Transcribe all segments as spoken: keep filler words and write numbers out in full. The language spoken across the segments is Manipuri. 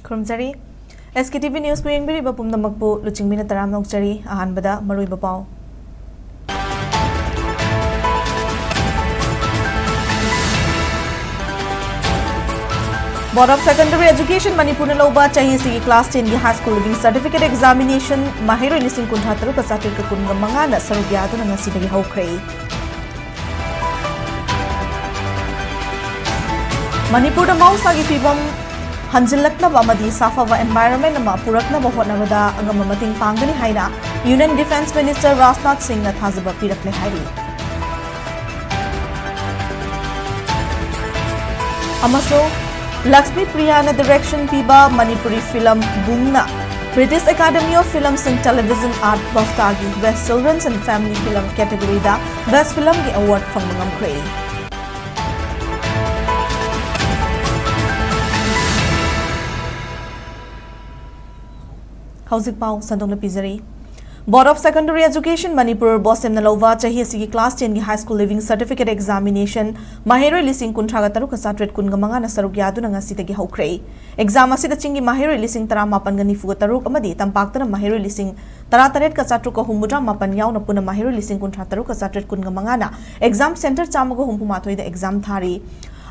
ꯈꯨꯔꯨꯝꯖꯔꯤ꯫ ꯑꯦꯁ ꯀꯦ ꯇꯤ ꯚꯤ ꯅ꯭ꯌꯨꯁꯄꯨ ꯌꯦꯡꯕꯤꯔꯤꯕ ꯄꯨꯝꯅꯃꯛꯄꯨ ꯂꯨꯆꯤꯡꯕꯤꯅ ꯇꯔꯥꯝꯅ ꯑꯣꯛꯆꯔꯤ꯫ ꯑꯍꯥꯟꯕꯗ ꯃꯔꯨꯑꯣꯏꯕ ꯄꯥꯎ꯫ Board of Secondary Education ꯃꯅꯤꯄꯨꯔꯅ ꯂꯧꯕ ꯆꯍꯤ ꯑꯁꯤꯒꯤ class ten ꯒꯤ high school leaving certificate examination ꯃꯍꯩꯔꯣꯏ ꯂꯤꯁꯤꯡ ꯀꯨꯟꯊ꯭ꯔꯥ ꯇꯔꯨꯛꯀ ꯆꯥꯇ꯭ꯔꯦꯠꯀ ꯀꯨꯟꯒ ꯃꯉꯥꯅ ꯁꯔꯨꯛ ꯌꯥꯗꯨꯅ ꯉꯁꯤꯗꯒꯤ ꯍꯧꯈ꯭ꯔꯦ꯫ ꯃꯅꯤꯄꯨꯔꯗ ꯃꯍꯧꯁꯥꯒꯤ ꯐꯤꯕꯝ ꯍꯟꯖꯤꯜꯂꯛꯅꯕ ꯑꯃꯗꯤ ꯁꯥꯐꯕ environment ꯑꯃ ꯄꯨꯔꯛꯅꯕ ꯍꯣꯠꯅꯕꯗ ꯑꯉꯝꯕ ꯃꯇꯦꯡ ꯄꯥꯡꯒꯅꯤ ꯍꯥꯏꯅ Union Defence Minister ꯔꯥꯖꯅꯥꯊ ꯁꯤꯡꯅ ꯊꯥꯖꯕ ꯄꯤꯔꯛꯂꯦ ꯍꯥꯏꯔꯤ꯫ ꯑꯃꯁꯨꯡ ꯂꯛꯁꯃꯤ ꯄ꯭ꯔꯤꯌꯥꯅ direction ꯄꯤꯕ Manipuri film ꯕꯨꯡꯅ British Academy of Films and Television Art BAFTAꯒꯤ Best Children's and Family Film categoryꯗ Best Filmꯒꯤ award ꯐꯪꯕ ꯉꯝꯈ꯭ꯔꯦ꯫ ꯍꯧꯖꯤꯛ ꯄꯥꯎ ꯁꯟꯗꯣꯛꯅ ꯄꯤꯖꯔꯤ꯫ Board of Secondary Education Manipur, ꯕꯣꯁꯦꯝꯅ ꯂꯧꯕ ꯆꯍꯤ ꯑꯁꯤꯒꯤ class ten ꯒꯤ high school leaving certificate examination ꯃꯍꯩꯔꯣꯏ ꯂꯤꯁꯤꯡ ꯀꯨꯟꯊ꯭ꯔꯥꯒ ꯇꯔꯨꯛꯀ ꯆꯥꯇ꯭ꯔꯦꯠ ꯀꯨꯟꯒ ꯃꯉꯥꯅ ꯁꯔꯨꯛ ꯌꯥꯗꯨꯅ ꯉꯁꯤꯗꯒꯤ ꯍꯧꯈ꯭ꯔꯦ꯫ Exam ꯑꯁꯤꯗ ꯆꯤꯡꯒꯤ ꯃꯍꯩꯔꯣꯏ ꯂꯤꯁꯤꯡ ꯇꯔꯥꯃꯥꯄꯟꯒ ꯅꯤꯐꯨꯒ ꯇꯔꯨꯛ ꯑꯃꯗꯤ ꯇꯝꯄꯥꯛꯇꯅ ꯃꯍꯩꯔꯣꯏ ꯂꯤꯁꯤꯡ ꯇꯔꯥꯇꯔꯦꯠꯀ ꯆꯥꯇ꯭ꯔꯨꯛꯀ ꯍꯨꯝꯐꯨꯇꯔꯥ ꯃꯥꯄꯟ ꯌꯥꯎꯅ ꯄꯨꯟꯅ ꯃꯍꯩꯔꯣꯏ ꯂꯤꯁꯤꯡ ꯀꯨꯟꯊ꯭ꯔꯥ ꯇꯔꯨꯛꯀ ꯆꯥꯇ꯭ꯔꯦꯠ ꯀꯨꯟꯒ ꯃꯉꯥꯅ exam centre ꯆꯥꯝꯃꯒ ꯍꯨꯝꯐꯨ ꯃꯥꯊꯣꯏꯗ exam ꯊꯥꯔꯤ꯫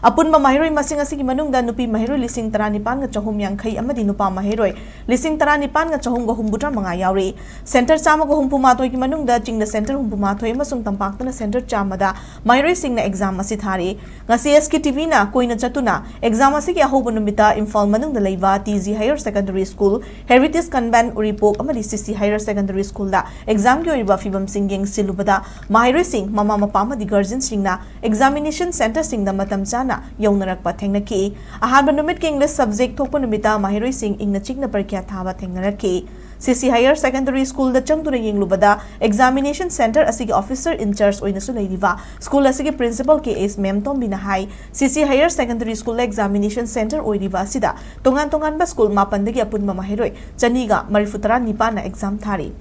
ꯑꯄꯨꯟꯕ ꯃꯍꯩꯔꯣꯏ ꯃꯁꯤꯡ ꯑꯁꯤꯒꯤ ꯃꯅꯨꯡꯗ ꯅꯨꯄꯤ ꯃꯍꯩꯔꯣꯏ ꯂꯤꯁꯤꯡ ꯇꯔꯥꯅꯤꯄꯥꯟꯒ ꯆꯍꯨꯝ ꯌꯥꯡꯈꯩ ꯑꯃꯗꯤ ꯅꯨꯄꯥ ꯃꯍꯩꯔꯣꯏ ꯂꯤꯁꯤꯡ ꯇꯔꯥꯅꯤꯄꯥꯟꯒ ꯆꯍꯨꯝꯒ ꯍꯨꯝꯐꯨꯇꯔꯥ ꯃꯉꯥ ꯌꯥꯎꯔꯤ꯫ Centre ꯆꯥꯝꯃꯒ ꯍꯨꯝꯐꯨ ꯃꯥꯊꯣꯏꯒꯤ ꯃꯅꯨꯡꯗ ꯆꯤꯡꯗ centre ꯍꯨꯝꯐꯨ ꯃꯥꯊꯣꯏ ꯑꯃꯁꯨꯡ ꯇꯝꯄꯥꯛꯇꯅ centre ꯆꯥꯝꯃꯗ ꯃꯍꯩꯔꯣꯏꯁꯤꯡꯅ exam ꯑꯁꯤ ꯊꯥꯔꯤ꯫ ꯉꯁꯤ ꯑꯦꯁ ꯀꯦ ꯇꯤ ꯚꯤꯅ ꯀꯣꯏꯅ ꯆꯠꯇꯨꯅ exam ꯑꯁꯤꯒꯤ ꯑꯍꯧꯕ ꯅꯨꯃꯤꯠꯇ ꯏꯝꯐꯥꯜ ꯃꯅꯨꯡꯗ ꯂꯩꯕ T G Higher Secondary School, Heritage Convent ꯎꯔꯤꯄꯣꯛ ꯑꯃꯗꯤ ꯁꯤ ꯁꯤ Higher Secondary Schoolꯗ examꯒꯤ ꯑꯣꯏꯔꯤꯕ ꯐꯤꯕꯝꯁꯤꯡ ꯌꯦꯡꯁꯤꯜꯂꯨꯕꯗ ꯃꯍꯩꯔꯣꯏꯁꯤꯡ, ꯃꯃꯥ ꯃꯄꯥ ꯑꯃꯗꯤ guardianꯁꯤꯡꯅ examination centreꯁꯤꯡꯗ ꯃꯇꯝ ꯆꯥꯅ ꯌꯧꯅꯔꯛꯄ ꯊꯦꯡꯅꯈꯤ꯫ ꯑꯍꯥꯟꯕ ꯅꯨꯃꯤꯠꯀꯤ English subject ꯊꯣꯛꯄ ꯅꯨꯃꯤꯠꯇ ꯃꯍꯩꯔꯣꯏꯁꯤꯡ ꯏꯪꯅ ꯆꯤꯛꯅ ꯄꯔꯤꯈ꯭ꯌꯥ ꯊꯥꯕ ꯊꯦꯡꯅꯔꯛꯈꯤ꯫ ꯁꯤ ꯁꯤ Higher Secondary Schoolꯗ ꯆꯪꯗꯨꯅ ꯌꯦꯡꯂꯨꯕꯗ examination centre ꯑꯁꯤꯒꯤ officer in charge ꯑꯣꯏꯅꯁꯨ ꯂꯩꯔꯤꯕ school ꯑꯁꯤꯒꯤ principal ꯀꯦ ꯑꯦꯁ ꯃꯦꯝꯇꯣꯝꯕꯤꯅ ꯍꯥꯏ, ꯁꯤ ꯁꯤ Higher Secondary School examination centre ꯑꯣꯏꯔꯤꯕ ꯑꯁꯤꯗ ꯇꯣꯉꯥꯟ ꯇꯣꯉꯥꯟꯕ school ꯃꯥꯄꯟꯗꯒꯤ ꯑꯄꯨꯟꯕ ꯃꯍꯩꯔꯣꯏ ꯆꯅꯤꯒ ꯃꯔꯤꯐꯨꯇꯔꯥ ꯅꯤꯄꯥꯟꯅ exam ꯊꯥꯔꯤ꯫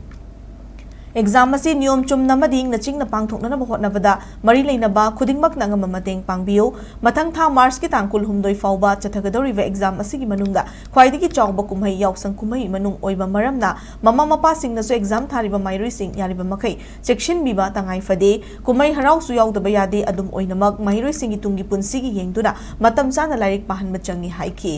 ꯑꯦꯛꯖꯥꯝ ꯑꯁꯤ ꯅꯤꯌꯣꯝ ꯆꯨꯝꯅ ꯑꯃꯗꯤ ꯏꯪꯅ ꯆꯤꯛꯅ ꯄꯥꯡꯊꯣꯛꯅꯅꯕ ꯍꯣꯠꯅꯕꯗ ꯃꯔꯤ ꯂꯩꯅꯕ ꯈꯨꯗꯤꯡꯃꯛꯅ ꯑꯉꯝꯕ ꯃꯇꯦꯡ ꯄꯥꯡꯕꯤꯌꯨ꯫ ꯃꯊꯪ ꯊꯥ ꯃꯥꯔꯆꯀꯤ ꯇꯥꯡ ꯀꯨꯟꯍꯨꯝꯗꯣꯏ ꯐꯥꯎꯕ ꯆꯠꯊꯒꯗꯧꯔꯤꯕ ꯑꯦꯛꯖꯥꯝ ꯑꯁꯤꯒꯤ ꯃꯅꯨꯡꯗ ꯈ꯭ꯋꯥꯏꯗꯒꯤ ꯆꯥꯎꯕ ꯀꯨꯝꯍꯩ ꯌꯥꯎꯁꯪ ꯀꯨꯝꯍꯩ ꯃꯅꯨꯡ ꯑꯣꯏꯕ ꯃꯔꯝꯅ ꯃꯃꯥ ꯃꯄꯥꯁꯤꯡꯅꯁꯨ ꯑꯦꯛꯖꯥꯝ ꯊꯥꯔꯤꯕ ꯃꯍꯩꯔꯣꯏꯁꯤꯡ ꯌꯥꯔꯤꯕ ꯃꯈꯩ ꯆꯦꯛꯁꯤꯟꯕꯤꯕ ꯇꯉꯥꯏ ꯐꯗꯦ꯫ ꯀꯨꯝꯍꯩ ꯍꯔꯥꯎꯁꯨ ꯌꯥꯎꯗꯕ ꯌꯥꯗꯦ꯫ ꯑꯗꯨꯝ ꯑꯣꯏꯅꯃꯛ ꯃꯍꯩꯔꯣꯏꯁꯤꯡꯒꯤ ꯇꯨꯡꯒꯤ ꯄꯨꯟꯁꯤꯒꯤ ꯌꯦꯡꯗꯨꯅ ꯃꯇꯝ ꯆꯥꯅ ꯂꯥꯏꯔꯤꯛ ꯄꯥꯍꯟꯕ ꯆꯪꯏ ꯍꯥꯏꯈꯤ꯫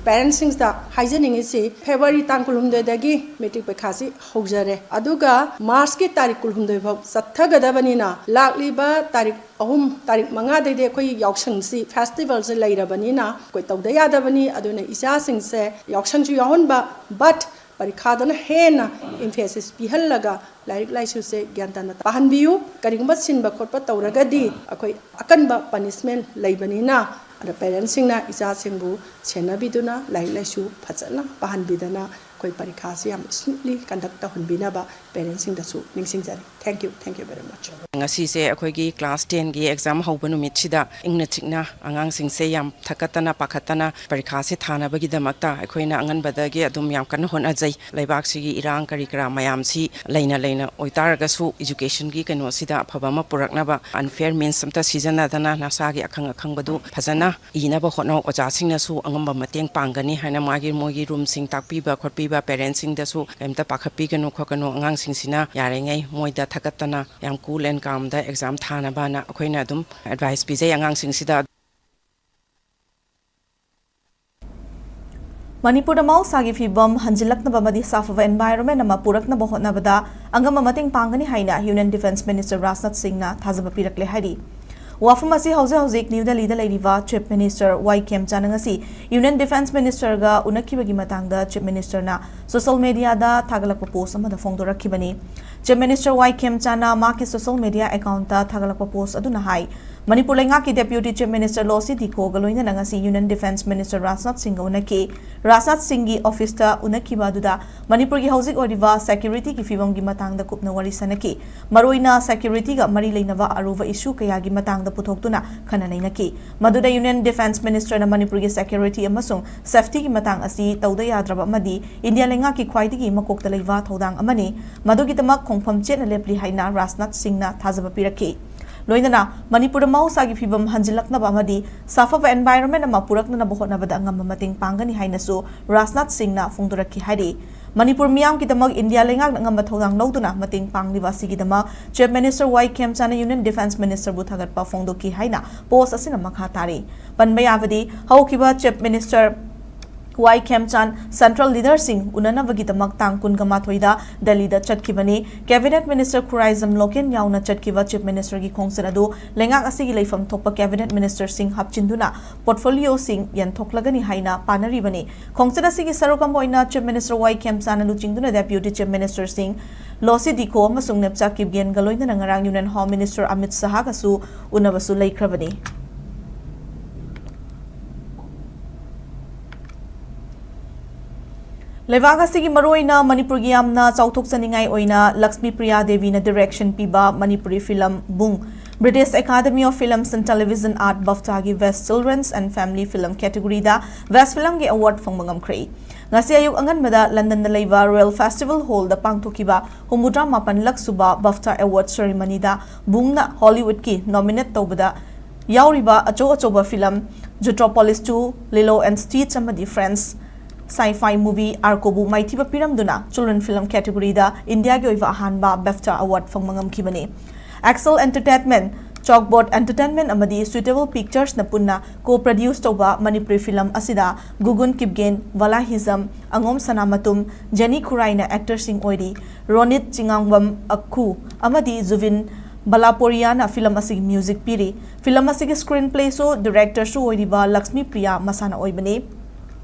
ꯄꯦꯔꯦꯟꯁꯁꯤꯡꯁꯤꯗ ꯍꯥꯏꯖꯅꯤꯡꯉꯤꯁꯤ, ꯐꯦꯕ꯭ꯔꯨꯋꯥꯔꯤ ꯇꯥꯡ ꯀꯨꯟꯍꯨꯝꯗꯣꯏꯗꯒꯤ ꯃꯦꯇ꯭ꯔꯤꯛ ꯄꯔꯤꯈꯥꯁꯤ ꯍꯧꯖꯔꯦ, ꯑꯗꯨꯒ ꯃꯥꯔꯆꯀꯤ ꯇꯥꯔꯤꯛ ꯀꯨꯟꯍꯨꯝꯗꯣꯏ ꯐꯥꯎ ꯆꯠꯊꯒꯗꯕꯅꯤꯅ, ꯂꯥꯛꯂꯤꯕ ꯇꯥꯔꯤꯛ ꯑꯍꯨꯝ, ꯇꯥꯔꯤꯛ ꯃꯉꯥꯗꯩꯗꯤ ꯑꯩꯈꯣꯏ ꯌꯥꯎꯁꯪꯁꯤ, ꯐꯦꯁꯇꯤꯚꯦꯜꯁꯤ ꯂꯩꯔꯕꯅꯤꯅ ꯑꯩꯈꯣꯏ ꯇꯧꯗ ꯌꯥꯗꯕꯅꯤ꯫ ꯑꯗꯨꯅ ꯏꯆꯥꯁꯤꯡꯁꯦ ꯌꯥꯎꯁꯪꯁꯨ ꯌꯥꯎꯍꯟꯕ, ꯕꯠ ꯄꯔꯤꯈꯥꯗꯅ ꯍꯦꯟꯅ ꯏꯝꯐꯦꯁꯤꯁ ꯄꯤꯍꯜꯂꯒ ꯂꯥꯏꯔꯤꯛ ꯂꯥꯏꯁꯨꯁꯦ ꯒ꯭ꯌꯥꯟ ꯇꯥꯅ ꯄꯥꯍꯟꯕꯤꯌꯨ꯫ ꯀꯔꯤꯒꯨꯝꯕ ꯁꯤꯟꯕ ꯈꯣꯠꯄ ꯇꯧꯔꯒꯗꯤ ꯑꯩꯈꯣꯏ ꯑꯀꯟꯕ ꯄꯅꯤꯁꯃꯦꯟ ꯂꯩꯕꯅꯤꯅ, ꯑꯗ ꯄꯦꯔꯦꯟꯁꯁꯤꯡꯅ ꯏꯆꯥꯁꯤꯡꯕꯨ ꯁꯦꯟꯅꯕꯤꯗꯨꯅ ꯂꯥꯏꯔꯤꯛ ꯂꯥꯏꯁꯨ ꯐꯖꯅ ꯄꯥꯍꯟꯕꯤꯗꯅ ꯑꯩꯈꯣꯏ ꯄꯔꯤꯈꯥꯁꯤ ꯌꯥꯝ ꯁ꯭ꯃꯨꯠꯂꯤ ꯀꯟꯗꯛ ꯇꯧꯍꯟꯕꯤꯅꯕ ꯄꯦꯔꯦꯟꯁꯁꯤꯡꯗꯁꯨ ꯅꯤꯡꯁꯤꯡꯖꯔꯤ꯫ Thank you, thank you very much. ꯉꯁꯤꯁꯦ ꯑꯩꯈꯣꯏꯒꯤ ꯀ꯭ꯂꯥꯁ ꯇꯦꯟꯒꯤ ꯑꯦꯛꯖꯥꯝ ꯍꯧꯕ ꯅꯨꯃꯤꯠꯁꯤꯗ ꯏꯪꯅ ꯆꯤꯛꯅ ꯑꯉꯥꯡꯁꯤꯡꯁꯦ ꯌꯥꯝ ꯊꯛꯀꯠꯇꯅ ꯄꯥꯈꯠꯇꯅ ꯄꯔꯤꯈꯥꯁꯦ ꯊꯥꯅꯕꯒꯤꯗꯃꯛꯇ ꯑꯩꯈꯣꯏꯅ ꯑꯉꯟꯕꯗꯒꯤ ꯑꯗꯨꯝ ꯌꯥꯝ ꯀꯟꯅ ꯍꯣꯠꯅꯖꯩ꯫ ꯂꯩꯕꯥꯛꯁꯤꯒꯤ ꯏꯔꯥꯡ ꯀꯔꯤ ꯀꯔꯥ ꯃꯌꯥꯝꯁꯤ ꯂꯩꯅ ꯂꯩꯅ ꯑꯣꯏꯇꯥꯔꯒꯁꯨ educationꯒꯤ ꯀꯩꯅꯣꯁꯤꯗ ꯑꯐꯕ ꯑꯃ ꯄꯨꯔꯛꯅꯕ unfair means ꯑꯝꯇ ꯁꯤꯖꯤꯟꯅꯗꯅ ꯅꯁꯥꯒꯤ ꯑꯈꯪ ꯑꯈꯪꯕꯗꯨ ꯐꯖꯅ ꯏꯅꯕ ꯍꯣꯠꯅꯧ꯫ ꯑꯣꯖꯥꯁꯤꯡꯅꯁꯨ ꯑꯉꯝꯕ ꯃꯇꯦꯡ ꯄꯥꯡꯒꯅꯤ ꯍꯥꯏꯅ ꯃꯥꯒꯤ ꯃꯣꯏꯒꯤ ꯔꯨꯝꯁꯤꯡ ꯇꯥꯛꯄꯤꯕ ꯈꯣꯠꯄꯤꯕ ꯄꯦꯔꯦꯟꯁꯁꯤꯡꯗꯁꯨ ꯀꯩꯝꯇ ꯄꯥꯈꯠꯄꯤꯒꯅꯨ ꯈꯣꯠꯀꯅꯨ꯫ ꯑꯉꯥꯡꯁꯤꯡꯁꯤꯅ ꯌꯥꯔꯤꯉꯩ ꯃꯣꯏꯗ ꯊꯛꯀꯠꯇꯅ ꯌꯥꯝ cool and calmꯗ exam ꯊꯥꯅꯕꯅ ꯑꯩꯈꯣꯏꯅ ꯑꯗꯨꯝ advice ꯄꯤꯖꯩ ꯑꯉꯥꯡꯁꯤꯡꯁꯤꯗ꯫ ꯃꯅꯤꯄꯨꯔꯗ ꯃꯍꯧꯁꯥꯒꯤ ꯐꯤꯕꯝ ꯍꯟꯖꯤꯜꯂꯛꯅꯕ ꯑꯃꯗꯤ ꯁꯥꯐꯕ environment ꯑꯃ ꯄꯨꯔꯛꯅꯕ ꯍꯣꯠꯅꯕꯗ ꯑꯉꯝꯕ ꯃꯇꯦꯡ ꯄꯥꯡꯒꯅꯤ ꯍꯥꯏꯅ Union Defence Minister ꯔꯥꯖꯅꯥꯊ ꯁꯤꯡꯅ ꯊꯥꯖꯕ ꯄꯤꯔꯛꯂꯦ ꯍꯥꯏꯔꯤ꯫ ꯋꯥꯐꯝ ꯑꯁꯤ ꯍꯧꯖꯤꯛ ꯍꯧꯖꯤꯛ ꯅ꯭ꯌꯨ ꯗꯦꯜꯂꯤꯗ ꯂꯩꯔꯤꯕ Chief Minister ꯋꯥꯏ ꯈꯦꯝꯆꯥꯟꯅ ꯉꯁꯤ Union Defence Ministerꯒ ꯎꯅꯈꯤꯕꯒꯤ ꯃꯇꯥꯡꯗ Chief Ministerꯅ social mediaꯗ ꯊꯥꯒꯠꯂꯛꯄ post ꯑꯃꯗ ꯐꯣꯡꯗꯣꯔꯛꯈꯤꯕꯅꯤ꯫ Chief Minister ꯋꯥꯏ ꯈꯦꯝꯆꯥꯟꯅ ꯃꯍꯥꯛꯀꯤ social media accountꯇ ꯊꯥꯒꯠꯂꯛꯄ post ꯑꯗꯨꯅ ꯍꯥꯏ, ꯃꯅꯤꯄꯨꯔ ꯂꯩꯉꯥꯛꯀꯤ Deputy Chief Minister ꯂꯣꯁꯤ ꯗꯤꯈꯣꯒ ꯂꯣꯏꯅꯅ ꯉꯁꯤ Union Defence Minister ꯔꯥꯖꯅꯥꯊ ꯁꯤꯡꯒ ꯎꯅꯈꯤ꯫ ꯔꯥꯖꯅꯥꯊ ꯁꯤꯡꯒꯤ officeꯇ ꯎꯅꯈꯤꯕ ꯑꯗꯨꯗ ꯃꯅꯤꯄꯨꯔꯒꯤ ꯍꯧꯖꯤꯛ ꯑꯣꯏꯔꯤꯕ securityꯒꯤ ꯐꯤꯕꯝꯒꯤ ꯃꯇꯥꯡꯗ ꯀꯨꯞꯅ ꯋꯥꯔꯤ ꯁꯥꯅꯈꯤ꯫ ꯃꯔꯨꯑꯣꯏꯅ securityꯒ ꯃꯔꯤ ꯂꯩꯅꯕ ꯑꯔꯨꯕ issue ꯀꯌꯥꯒꯤ ꯃꯇꯥꯡꯗ ꯄꯨꯊꯣꯛꯇꯨꯅ ꯈꯟꯅ ꯅꯩꯅꯈꯤ꯫ ꯃꯗꯨꯗ Union Defence Ministerꯅ ꯃꯅꯤꯄꯨꯔꯒꯤ security ꯑꯃꯁꯨꯡ safetyꯒꯤ ꯃꯇꯥꯡ ꯑꯁꯤ ꯇꯧꯗ ꯌꯥꯗ꯭ꯔꯕ ꯑꯃꯗꯤ ꯏꯟꯗꯤꯌꯥ ꯂꯩꯉꯥꯛꯀꯤ ꯈ꯭ꯋꯥꯏꯗꯒꯤ ꯃꯀꯣꯛꯇ ꯂꯩꯕ ꯊꯧꯗꯥꯡ ꯑꯃꯅꯤ꯫ ꯃꯗꯨꯒꯤꯗꯃꯛ ꯈꯣꯡꯐꯝ ꯆꯦꯠꯅ ꯂꯦꯞꯂꯤ ꯍꯥꯏꯅ ꯔꯥꯖꯅꯥꯊ ꯁꯤꯡꯅ ꯊꯥꯖꯕ ꯄꯤꯔꯛꯈꯤ꯫ ꯂꯣꯏꯅꯅ ꯃꯅꯤꯄꯨꯔꯗ ꯃꯍꯧꯁꯥꯒꯤ ꯐꯤꯕꯝ ꯍꯟꯖꯤꯜꯂꯛꯅꯕ ꯑꯃꯗꯤ ꯁꯥꯐꯕ environment ꯑꯃ ꯄꯨꯔꯛꯅꯅꯕ ꯍꯣꯠꯅꯕꯗ ꯑꯉꯝꯕ ꯃꯇꯦꯡ ꯄꯥꯡꯒꯅꯤ ꯍꯥꯏꯅꯁꯨ ꯔꯥꯖꯅꯥꯊ ꯁꯤꯡꯅ ꯐꯣꯡꯗꯣꯔꯛꯈꯤ ꯍꯥꯏꯔꯤ꯫ ꯃꯅꯤꯄꯨꯔ ꯃꯤꯌꯥꯝꯒꯤꯗꯃꯛ ꯏꯟꯗꯤꯌꯥ ꯂꯩꯉꯥꯛꯅ ꯑꯉꯝꯕ ꯊꯧꯗꯥꯡ ꯂꯧꯗꯨꯅ ꯃꯇꯦꯡ ꯄꯥꯡꯂꯤꯕ ꯑꯁꯤꯒꯤꯗꯃꯛ Chief Minister ꯋꯥꯏ ꯈꯦꯝꯆꯥꯟꯅ Union Defence Ministerꯕꯨ ꯊꯥꯒꯠꯄ ꯐꯣꯡꯗꯣꯛꯈꯤ ꯍꯥꯏꯅ post ꯑꯁꯤꯅ ꯃꯈꯥ ꯇꯥꯔꯤ꯫ ꯄꯟꯕ ꯌꯥꯕꯗꯤ, ꯍꯧꯈꯤꯕ Chief Minister ꯋꯥꯏ ꯈꯦꯝꯆꯥꯟ central leaderꯁꯤꯡ ꯎꯅꯅꯕꯒꯤꯗꯃꯛ ꯇꯥꯡ ꯀꯨꯟꯒ ꯃꯥꯊꯣꯏꯗ ꯗꯦꯜꯂꯤꯗ ꯆꯠꯈꯤꯕꯅꯤ꯫ Cabinet Minister ꯈꯨꯔꯥꯏꯖꯝ ꯂꯣꯀꯦꯟ ꯌꯥꯎꯅ ꯆꯠꯈꯤꯕ Chief Ministerꯒꯤ ꯈꯣꯡꯆꯠ ꯑꯗꯨ ꯂꯩꯉꯥꯛ ꯑꯁꯤꯒꯤ ꯂꯩꯐꯝ ꯊꯣꯛꯄ Cabinet Ministerꯁꯤꯡ ꯍꯥꯞꯆꯤꯟꯗꯨꯅ portfolioꯁꯤꯡ ꯌꯦꯟꯊꯣꯛꯂꯒꯅꯤ ꯍꯥꯏꯅ ꯄꯥꯅꯔꯤꯕꯅꯤ꯫ ꯈꯣꯡꯆꯠ ꯑꯁꯤꯒꯤ ꯁꯔꯨꯛ ꯑꯃ ꯑꯣꯏꯅ Chief Minister ꯋꯥꯏ ꯈꯦꯝꯆꯥꯟꯅ ꯂꯨꯆꯤꯡꯗꯨꯅ Deputy Chief Ministerꯁꯤꯡ ꯂꯣꯁꯤ ꯗꯤꯈꯣ ꯑꯃꯁꯨꯡ ꯅꯦꯞꯆꯥ ꯀꯤꯞꯒꯦꯟꯒ ꯂꯣꯏꯅꯅ ꯉꯔꯥꯡ Union Home Minister ꯑꯃꯤꯠ ꯁꯍꯥꯒꯁꯨ ꯎꯅꯕꯁꯨ ꯂꯩꯈ꯭ꯔꯕꯅꯤ꯫ ꯂꯩꯕꯥꯛ ꯑꯁꯤꯒꯤ ꯃꯔꯨꯑꯣꯏꯅ ꯃꯅꯤꯄꯨꯔꯒꯤ ꯌꯥꯝꯅ ꯆꯥꯎꯊꯣꯛꯆꯅꯤꯡꯉꯥꯏ ꯑꯣꯏꯅ ꯂꯛꯁꯃꯤ ꯄ꯭ꯔꯤꯌꯥ ꯗꯦꯕꯤꯅ direction ꯄꯤꯕ Manipuri film ꯕꯨꯡ, British Academy of Films and Television Art BAFTAꯒꯤ Best Children's and Family Film categoryꯗ Best Filmꯒꯤ award ꯐꯪꯕ ꯉꯝꯈ꯭ꯔꯦ꯫ ꯉꯁꯤ ꯑꯌꯨꯛ ꯑꯉꯟꯕꯗ ꯂꯟꯗꯟꯗ ꯂꯩꯕ Royal Festival Hallꯗ ꯄꯥꯡꯊꯣꯛꯈꯤꯕ ꯍꯨꯝꯐꯨꯇꯔꯥ ꯃꯥꯄꯟꯂꯛ ꯁꯨꯕ BAFTA Award Ceremonyꯗ ꯕꯨꯡꯅ Hollywoodꯀꯤ nominate ꯇꯧꯕꯗ ꯌꯥꯎꯔꯤꯕ ꯑꯆꯧ ꯑꯆꯧꯕ film Zootropolis two, Lilo and Stitch ꯑꯃꯗꯤ Friends, sci-fi movie Arcoꯕꯨ ꯃꯥꯏꯊꯤꯕ ꯄꯤꯔꯝꯗꯨꯅ Children Film categoryꯗ ꯏꯟꯗꯤꯌꯥꯒꯤ ꯑꯣꯏꯕ ꯑꯍꯥꯟꯕ BAFTA Award ꯐꯪꯕ ꯉꯝꯈꯤꯕꯅꯤ꯫ Excel Entertainment, Chalkboard Entertainment ꯑꯃꯗꯤ Suitable Picturesꯅ ꯄꯨꯟꯅ co-produce ꯇꯧꯕ ꯃꯅꯤꯄꯨꯔꯤ film ꯑꯁꯤꯗ ꯒꯨꯒꯨꯟ ꯀꯤꯞꯒꯦꯟ, ꯚꯂꯥꯍꯤꯖꯝ, ꯑꯉꯣꯝ ꯁꯅꯥꯃꯇꯨꯝ, ꯖꯦꯅꯤ ꯈꯨꯔꯥꯏꯅ actorꯁꯤꯡ ꯑꯣꯏꯔꯤ꯫ ꯔꯣꯅꯤꯠ ꯆꯤꯉꯥꯡꯕꯝ ꯑꯛꯈꯨ ꯑꯃꯗꯤ ꯖꯨꯕꯤꯟ ꯕꯂꯥꯄꯣꯔꯤꯌꯥꯅ film ꯑꯁꯤꯒꯤ music ꯄꯤꯔꯤ꯫ Film ꯑꯁꯤꯒꯤ screenplayꯁꯨ directorꯁꯨ ꯑꯣꯏꯔꯤꯕ ꯂꯛꯁꯃꯤ ꯄ꯭ꯔꯤꯌꯥ ꯃꯁꯥꯅ ꯑꯣꯏꯕꯅꯤ꯫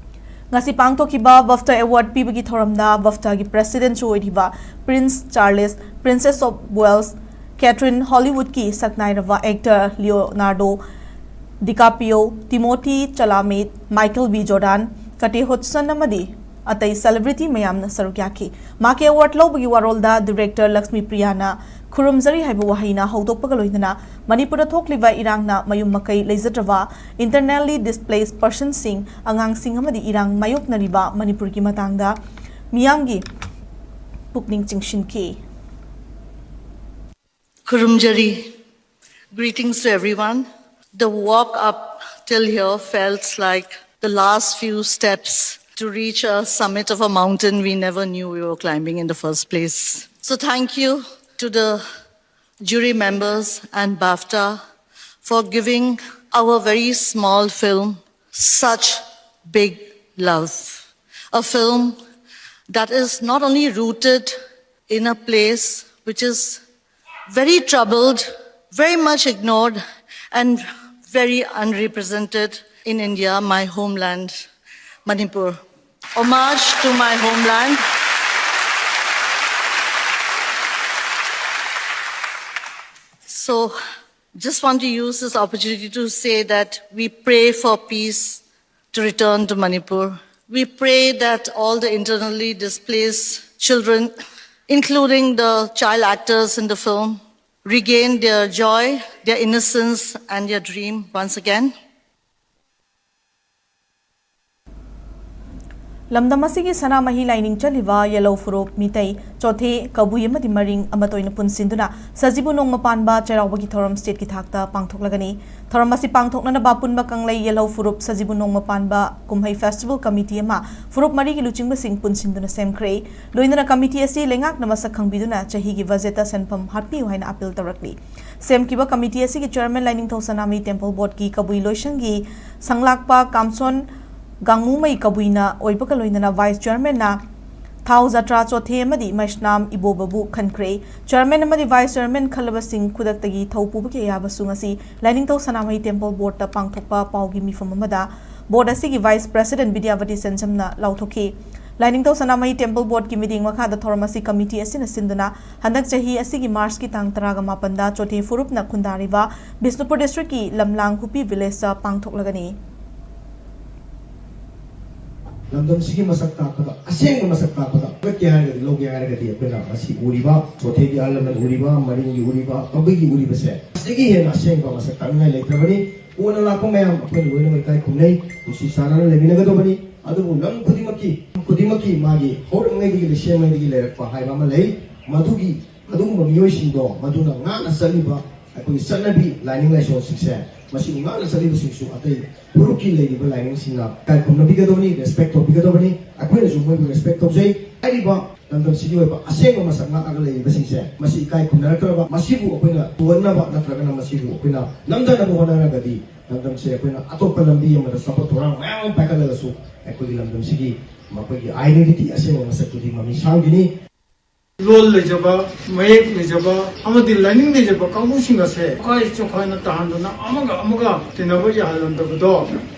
ꯉꯁꯤ ꯄꯥꯡꯊꯣꯛꯈꯤꯕ BAFTA Award ꯄꯤꯕꯒꯤ ꯊꯧꯔꯝꯗ BAFTAꯒꯤ Presidentꯁꯨ ꯑꯣꯏꯔꯤꯕ Prince Charles, Princess of Wales, Catherine, ꯍꯣꯂꯤꯋꯨꯗꯀꯤ ꯁꯛꯅꯥꯏꯔꯕ actor Leonardo DiCaprio, Timothee Chalamet, Michael B Jordan, Kate Hudson ꯑꯃꯗꯤ ꯑꯇꯩ ꯁꯦꯂꯦꯕ꯭ꯔꯤꯇꯤ ꯃꯌꯥꯝꯅ ꯁꯔꯨꯛ ꯌꯥꯈꯤ꯫ ꯃꯍꯥꯛꯀꯤ ꯑꯦꯋꯥꯔꯗ ꯂꯧꯕꯒꯤ ꯋꯥꯔꯣꯜꯗ ꯗꯤꯔꯦꯛꯇꯔ ꯂꯛꯁꯃꯤ ꯄ꯭ꯔꯤꯌꯥꯅ "ꯈꯨꯔꯨꯝꯖꯔꯤ" ꯍꯥꯏꯕ ꯋꯥꯍꯩꯅ ꯍꯧꯗꯣꯛꯄꯒ ꯂꯣꯏꯅꯅ ꯃꯅꯤꯄꯨꯔꯗ ꯊꯣꯛꯂꯤꯕ ꯏꯔꯥꯡꯅ ꯃꯌꯨꯝ ꯃꯀꯩ ꯂꯩꯖꯗ꯭ꯔꯕ, internally displaced personꯁꯤꯡ, ꯑꯉꯥꯡꯁꯤꯡ ꯑꯃꯗꯤ ꯏꯔꯥꯡ ꯃꯥꯌꯣꯛꯅꯔꯤꯕ ꯃꯅꯤꯄꯨꯔꯒꯤ ꯃꯇꯥꯡꯗ ꯃꯤꯌꯥꯝꯒꯤ ꯄꯨꯛꯅꯤꯡ ꯆꯤꯡꯁꯤꯟꯈꯤ꯫ Kurumjari. Greetings to everyone. The walk up till here felt like the last few steps to reach a summit of a mountain we never knew we were climbing in the first place. So, thank you to the jury members and BAFTA for giving our very small film such big love. A film that is not only rooted in a place which is very troubled, very much ignored, and very unrepresented in India, my homeland, Manipur. Homage to my homeland. So, just want to use this opportunity to say that we pray for peace to return to Manipur. We pray that all the internally displaced children, including the child actors in the film, regain their joy, their innocence, and their dream once again. ꯂꯝꯗꯝ ꯑꯁꯤꯒꯤ ꯁꯅꯥꯃꯍꯤ ꯂꯥꯏꯅꯤꯡ ꯆꯠꯂꯤꯕ ꯌꯦꯜꯍꯧ ꯐꯨꯔꯨꯞ, ꯃꯤꯇꯩ, ꯆꯣꯊꯦ, ꯀꯕꯨꯏ ꯑꯃꯗꯤ ꯃꯔꯤꯡ ꯑꯃꯠꯇ ꯑꯣꯏꯅ ꯄꯨꯟꯁꯤꯟꯗꯨꯅ ꯁꯖꯤꯕꯨ ꯅꯣꯡꯃ ꯄꯥꯟꯕ ꯆꯩꯔꯥꯎꯕꯒꯤ ꯊꯧꯔꯝ ꯁ꯭ꯇꯦꯠꯀꯤ ꯊꯥꯛꯇ ꯄꯥꯡꯊꯣꯛꯂꯒꯅꯤ꯫ ꯊꯧꯔꯝ ꯑꯁꯤ ꯄꯥꯡꯊꯣꯛꯅꯅꯕ ꯑꯄꯨꯟꯕ ꯀꯪꯂꯩ ꯌꯦꯜꯍꯧ ꯐꯨꯔꯨꯞ ꯁꯖꯤꯕꯨ ꯅꯣꯡꯃ ꯄꯥꯟꯕ ꯀꯨꯝꯍꯩ ꯐꯦꯁꯇꯤꯚꯦꯜ ꯀꯃꯤꯇꯤ ꯑꯃ ꯐꯨꯔꯨꯞ ꯃꯔꯤꯒꯤ ꯂꯨꯆꯤꯡꯕꯁꯤꯡ ꯄꯨꯟꯁꯤꯟꯗꯨꯅ ꯁꯦꯝꯈ꯭ꯔꯦ꯫ ꯂꯣꯏꯅꯅ ꯀꯃꯤꯇꯤ ꯑꯁꯤ ꯂꯩꯉꯥꯛꯅ ꯃꯁꯛ ꯈꯪꯕꯤꯗꯨꯅ ꯆꯍꯤꯒꯤ ꯕꯖꯦꯠꯇ ꯁꯦꯟꯐꯝ ꯍꯥꯞꯄꯤꯌꯨ ꯍꯥꯏꯅ ꯑꯥꯄꯤꯜ ꯇꯧꯔꯛꯂꯤ꯫ ꯁꯦꯝꯈꯤꯕ ꯀꯃꯤꯇꯤ ꯑꯁꯤꯒꯤ ꯆꯤꯌꯔꯃꯦꯟ ꯂꯥꯏꯅꯤꯡꯊꯧ ꯁꯅꯥꯃꯍꯤ ꯇꯦꯝꯄꯜ ꯕꯣꯔꯗꯀꯤ ꯀꯕꯨꯏ ꯂꯣꯏꯁꯪꯒꯤ ꯁꯪꯂꯥꯛꯄ ꯀꯥꯝꯁꯣꯟ ꯒꯥꯡꯃꯨꯃꯩ ꯀꯕꯨꯏꯅ ꯑꯣꯏꯕꯒ ꯂꯣꯏꯅꯅ ꯚꯥꯏꯁ ꯆꯤꯌꯔꯃꯦꯟꯅ ꯊꯥꯎ ꯖꯇ꯭ꯔꯥ ꯆꯣꯊꯦ ꯑꯃꯗꯤ ꯃꯩꯁꯅꯥꯝ ꯏꯕꯣꯕꯕꯨ ꯈꯟꯈ꯭ꯔꯦ꯫ ꯆꯤꯌꯔꯃꯦꯟ ꯑꯃꯗꯤ ꯚꯥꯏꯁ ꯆꯤꯌꯔꯃꯦꯟ ꯈꯜꯂꯕꯁꯤꯡ ꯈꯨꯗꯛꯇꯒꯤ ꯊꯧ ꯄꯨꯕꯒꯤ ꯑꯌꯥꯕꯁꯨ ꯉꯁꯤ ꯂꯥꯏꯅꯤꯡꯊꯧ ꯁꯅꯥꯃꯍꯤ ꯇꯦꯝꯄꯜ ꯕꯣꯔꯗꯇ ꯄꯥꯡꯊꯣꯛꯄ ꯄꯥꯎꯒꯤ ꯃꯤꯐꯝ ꯑꯃꯗ ꯕꯣꯔꯗ ꯑꯁꯤꯒꯤ ꯚꯥꯏꯁ ꯄ꯭ꯔꯦꯁꯤꯗꯦꯟꯠ ꯕꯤꯗ꯭ꯌꯥꯕꯇꯤ ꯁꯦꯟꯖꯝꯅ ꯂꯥꯎꯊꯣꯛꯈꯤ꯫ ꯂꯥꯏꯅꯤꯡꯊꯧ ꯁꯅꯥꯃꯍꯤ ꯇꯦꯝꯄꯜ ꯕꯣꯔꯗꯀꯤ ꯃꯤꯠꯌꯦꯡ ꯃꯈꯥꯗ ꯊꯧꯔꯝ ꯑꯁꯤ ꯀꯃꯤꯇꯤ ꯑꯁꯤꯅ ꯁꯤꯟꯗꯨꯅ ꯍꯟꯗꯛ ꯆꯍꯤ ꯑꯁꯤꯒꯤ ꯃꯥꯔꯆꯀꯤ ꯇꯥꯡ ꯇꯔꯥꯒ ꯃꯥꯄꯟꯗ ꯆꯣꯊꯦ ꯐꯨꯔꯨꯞꯅ ꯈꯨꯟꯗꯥꯔꯤꯕ ꯕꯤꯁꯅꯨꯄꯨꯔ ꯗꯤꯁꯇ꯭ꯔꯤꯛꯀꯤ ꯂꯝꯂꯥꯡ ꯍꯨꯄꯤ ꯚꯤꯂꯦꯖꯇ ꯄꯥꯡꯊꯣꯛꯂꯒꯅꯤ꯫ ꯂꯝꯗꯝꯁꯤꯒꯤ ꯃꯁꯛ ꯇꯥꯛꯄꯗ, ꯑꯁꯦꯡꯕ ꯃꯁꯛ ꯇꯥꯛꯄꯗ ꯍꯧꯒꯠꯀꯦ ꯍꯥꯏꯔꯒꯗꯤ, ꯂꯧꯒꯦ ꯍꯥꯏꯔꯒꯗꯤ, ꯑꯩꯈꯣꯏꯅ ꯉꯁꯤ ꯎꯔꯤꯕ, ꯆꯣꯊꯦꯒꯤ ꯑꯍꯜ ꯂꯃꯟ ꯎꯔꯤꯕ, ꯃꯔꯤꯡꯒꯤ ꯎꯔꯤꯕ, ꯀꯕꯨꯏꯒꯤ ꯎꯔꯤꯕꯁꯦ, ꯑꯁꯤꯗꯒꯤ ꯍꯦꯟꯅ ꯑꯁꯦꯡꯕ ꯃꯁꯛ ꯇꯥꯛꯅꯤꯡꯉꯥꯏ ꯂꯩꯇ꯭ꯔꯕꯅꯤ꯫ ꯀꯣꯟꯅ ꯂꯥꯛꯄ ꯃꯌꯥꯝ ꯑꯩꯈꯣꯏꯅ ꯂꯣꯏꯅꯃꯛ ꯏꯀꯥꯏ ꯈꯨꯝꯅꯩ, ꯅꯨꯡꯁꯤ ꯆꯥꯟꯅꯅ ꯂꯩꯃꯤꯟꯅꯒꯗꯕꯅꯤ꯫ ꯑꯗꯨꯕꯨ ꯂꯝ ꯈꯨꯗꯤꯡꯃꯛꯀꯤ, ꯈꯨꯗꯤꯡꯃꯛꯀꯤ ꯃꯥꯒꯤ ꯍꯧꯔꯛꯉꯩꯗꯒꯤ, ꯂꯩꯁꯦꯝꯉꯩꯗꯒꯤ ꯂꯩꯔꯛꯄ ꯍꯥꯏꯕ ꯑꯃ ꯂꯩ꯫ ꯃꯗꯨꯒꯤ, ꯑꯗꯨꯒꯨꯝꯕ ꯃꯤꯑꯣꯏꯁꯤꯡꯗꯣ, ꯃꯗꯨꯅ ꯉꯥꯛꯅ ꯆꯠꯂꯤꯕ ꯑꯩꯈꯣꯏꯒꯤ ꯆꯠꯅꯕꯤ, ꯂꯥꯏꯅꯤꯡ ꯂꯥꯏꯁꯣꯟꯁꯤꯡꯁꯦ, ꯃꯁꯤꯕꯨ ꯉꯥꯛꯅ ꯆꯠꯂꯤꯕꯁꯤꯡꯁꯨ ꯑꯇꯩ ꯐꯨꯔꯨꯞꯀꯤ ꯂꯩꯔꯤꯕ ꯂꯥꯏꯅꯤꯡꯁꯤꯡꯅ ꯏꯀꯥꯏ ꯈꯨꯝꯅꯕꯤꯒꯗꯕꯅꯤ, ꯔꯦꯁꯄꯦꯛ ꯇꯧꯕꯤꯒꯗꯕꯅꯤ꯫ ꯑꯩꯈꯣꯏꯅꯁꯨ ꯃꯣꯏꯕꯨ ꯔꯦꯁꯄꯦꯛ ꯇꯧꯖꯩ꯫ ꯍꯥꯏꯔꯤꯕ ꯂꯝꯗꯝꯁꯤꯒꯤ ꯑꯣꯏꯕ ꯑꯁꯦꯡꯕ ꯃꯁꯛ ꯉꯥꯛꯑꯒ ꯂꯩꯔꯤꯕꯁꯤꯡꯁꯦ, ꯃꯁꯤ ꯏꯀꯥꯏ ꯈꯨꯝꯅꯔꯛꯇ꯭ꯔꯕ, ꯃꯁꯤꯕꯨ ꯑꯩꯈꯣꯏꯅ ꯇꯨꯍꯟꯅꯕ ꯅꯠꯇ꯭ꯔꯒꯅ ꯃꯁꯤꯕꯨ ꯑꯩꯈꯣꯏꯅ ꯅꯝꯊꯅꯕ ꯍꯣꯠꯅꯔꯒꯗꯤ, ꯂꯝꯗꯝꯁꯦ ꯑꯩꯈꯣꯏꯅ ꯑꯇꯣꯞꯄ ꯂꯝꯕꯤ ꯑꯃꯗ ꯆꯥꯎꯈꯠ ꯊꯧꯔꯥꯡ ꯃꯌꯥꯝ ꯑꯃ ꯄꯥꯏꯈꯠꯂꯒꯁꯨ, ꯑꯩꯈꯣꯏꯒꯤ ꯂꯝꯗꯝꯁꯤꯒꯤ ꯃꯈꯣꯏꯒꯤ identity, ꯑꯁꯦꯡꯕ ꯃꯁꯛꯇꯨꯗꯤ ꯃꯃꯤ ꯁꯥꯡꯈꯤꯅꯤ꯫ ꯂꯣꯜ ꯂꯩꯖꯕ, ꯃꯌꯦꯛ ꯂꯩꯖꯕ ꯑꯃꯗꯤ ꯂꯥꯏꯅꯤꯡ ꯂꯩꯖꯕ ꯀꯥꯡꯕꯨꯁꯤꯡ ꯑꯁꯦ ꯇꯣꯈꯥꯏ ꯆꯣꯈꯥꯏꯅ ꯇꯥꯍꯟꯗꯨꯅ ꯑꯃꯒ ꯑꯃꯒ ꯇꯤꯟꯅꯕ ꯌꯥꯍꯜꯂꯝꯗꯕꯗꯣ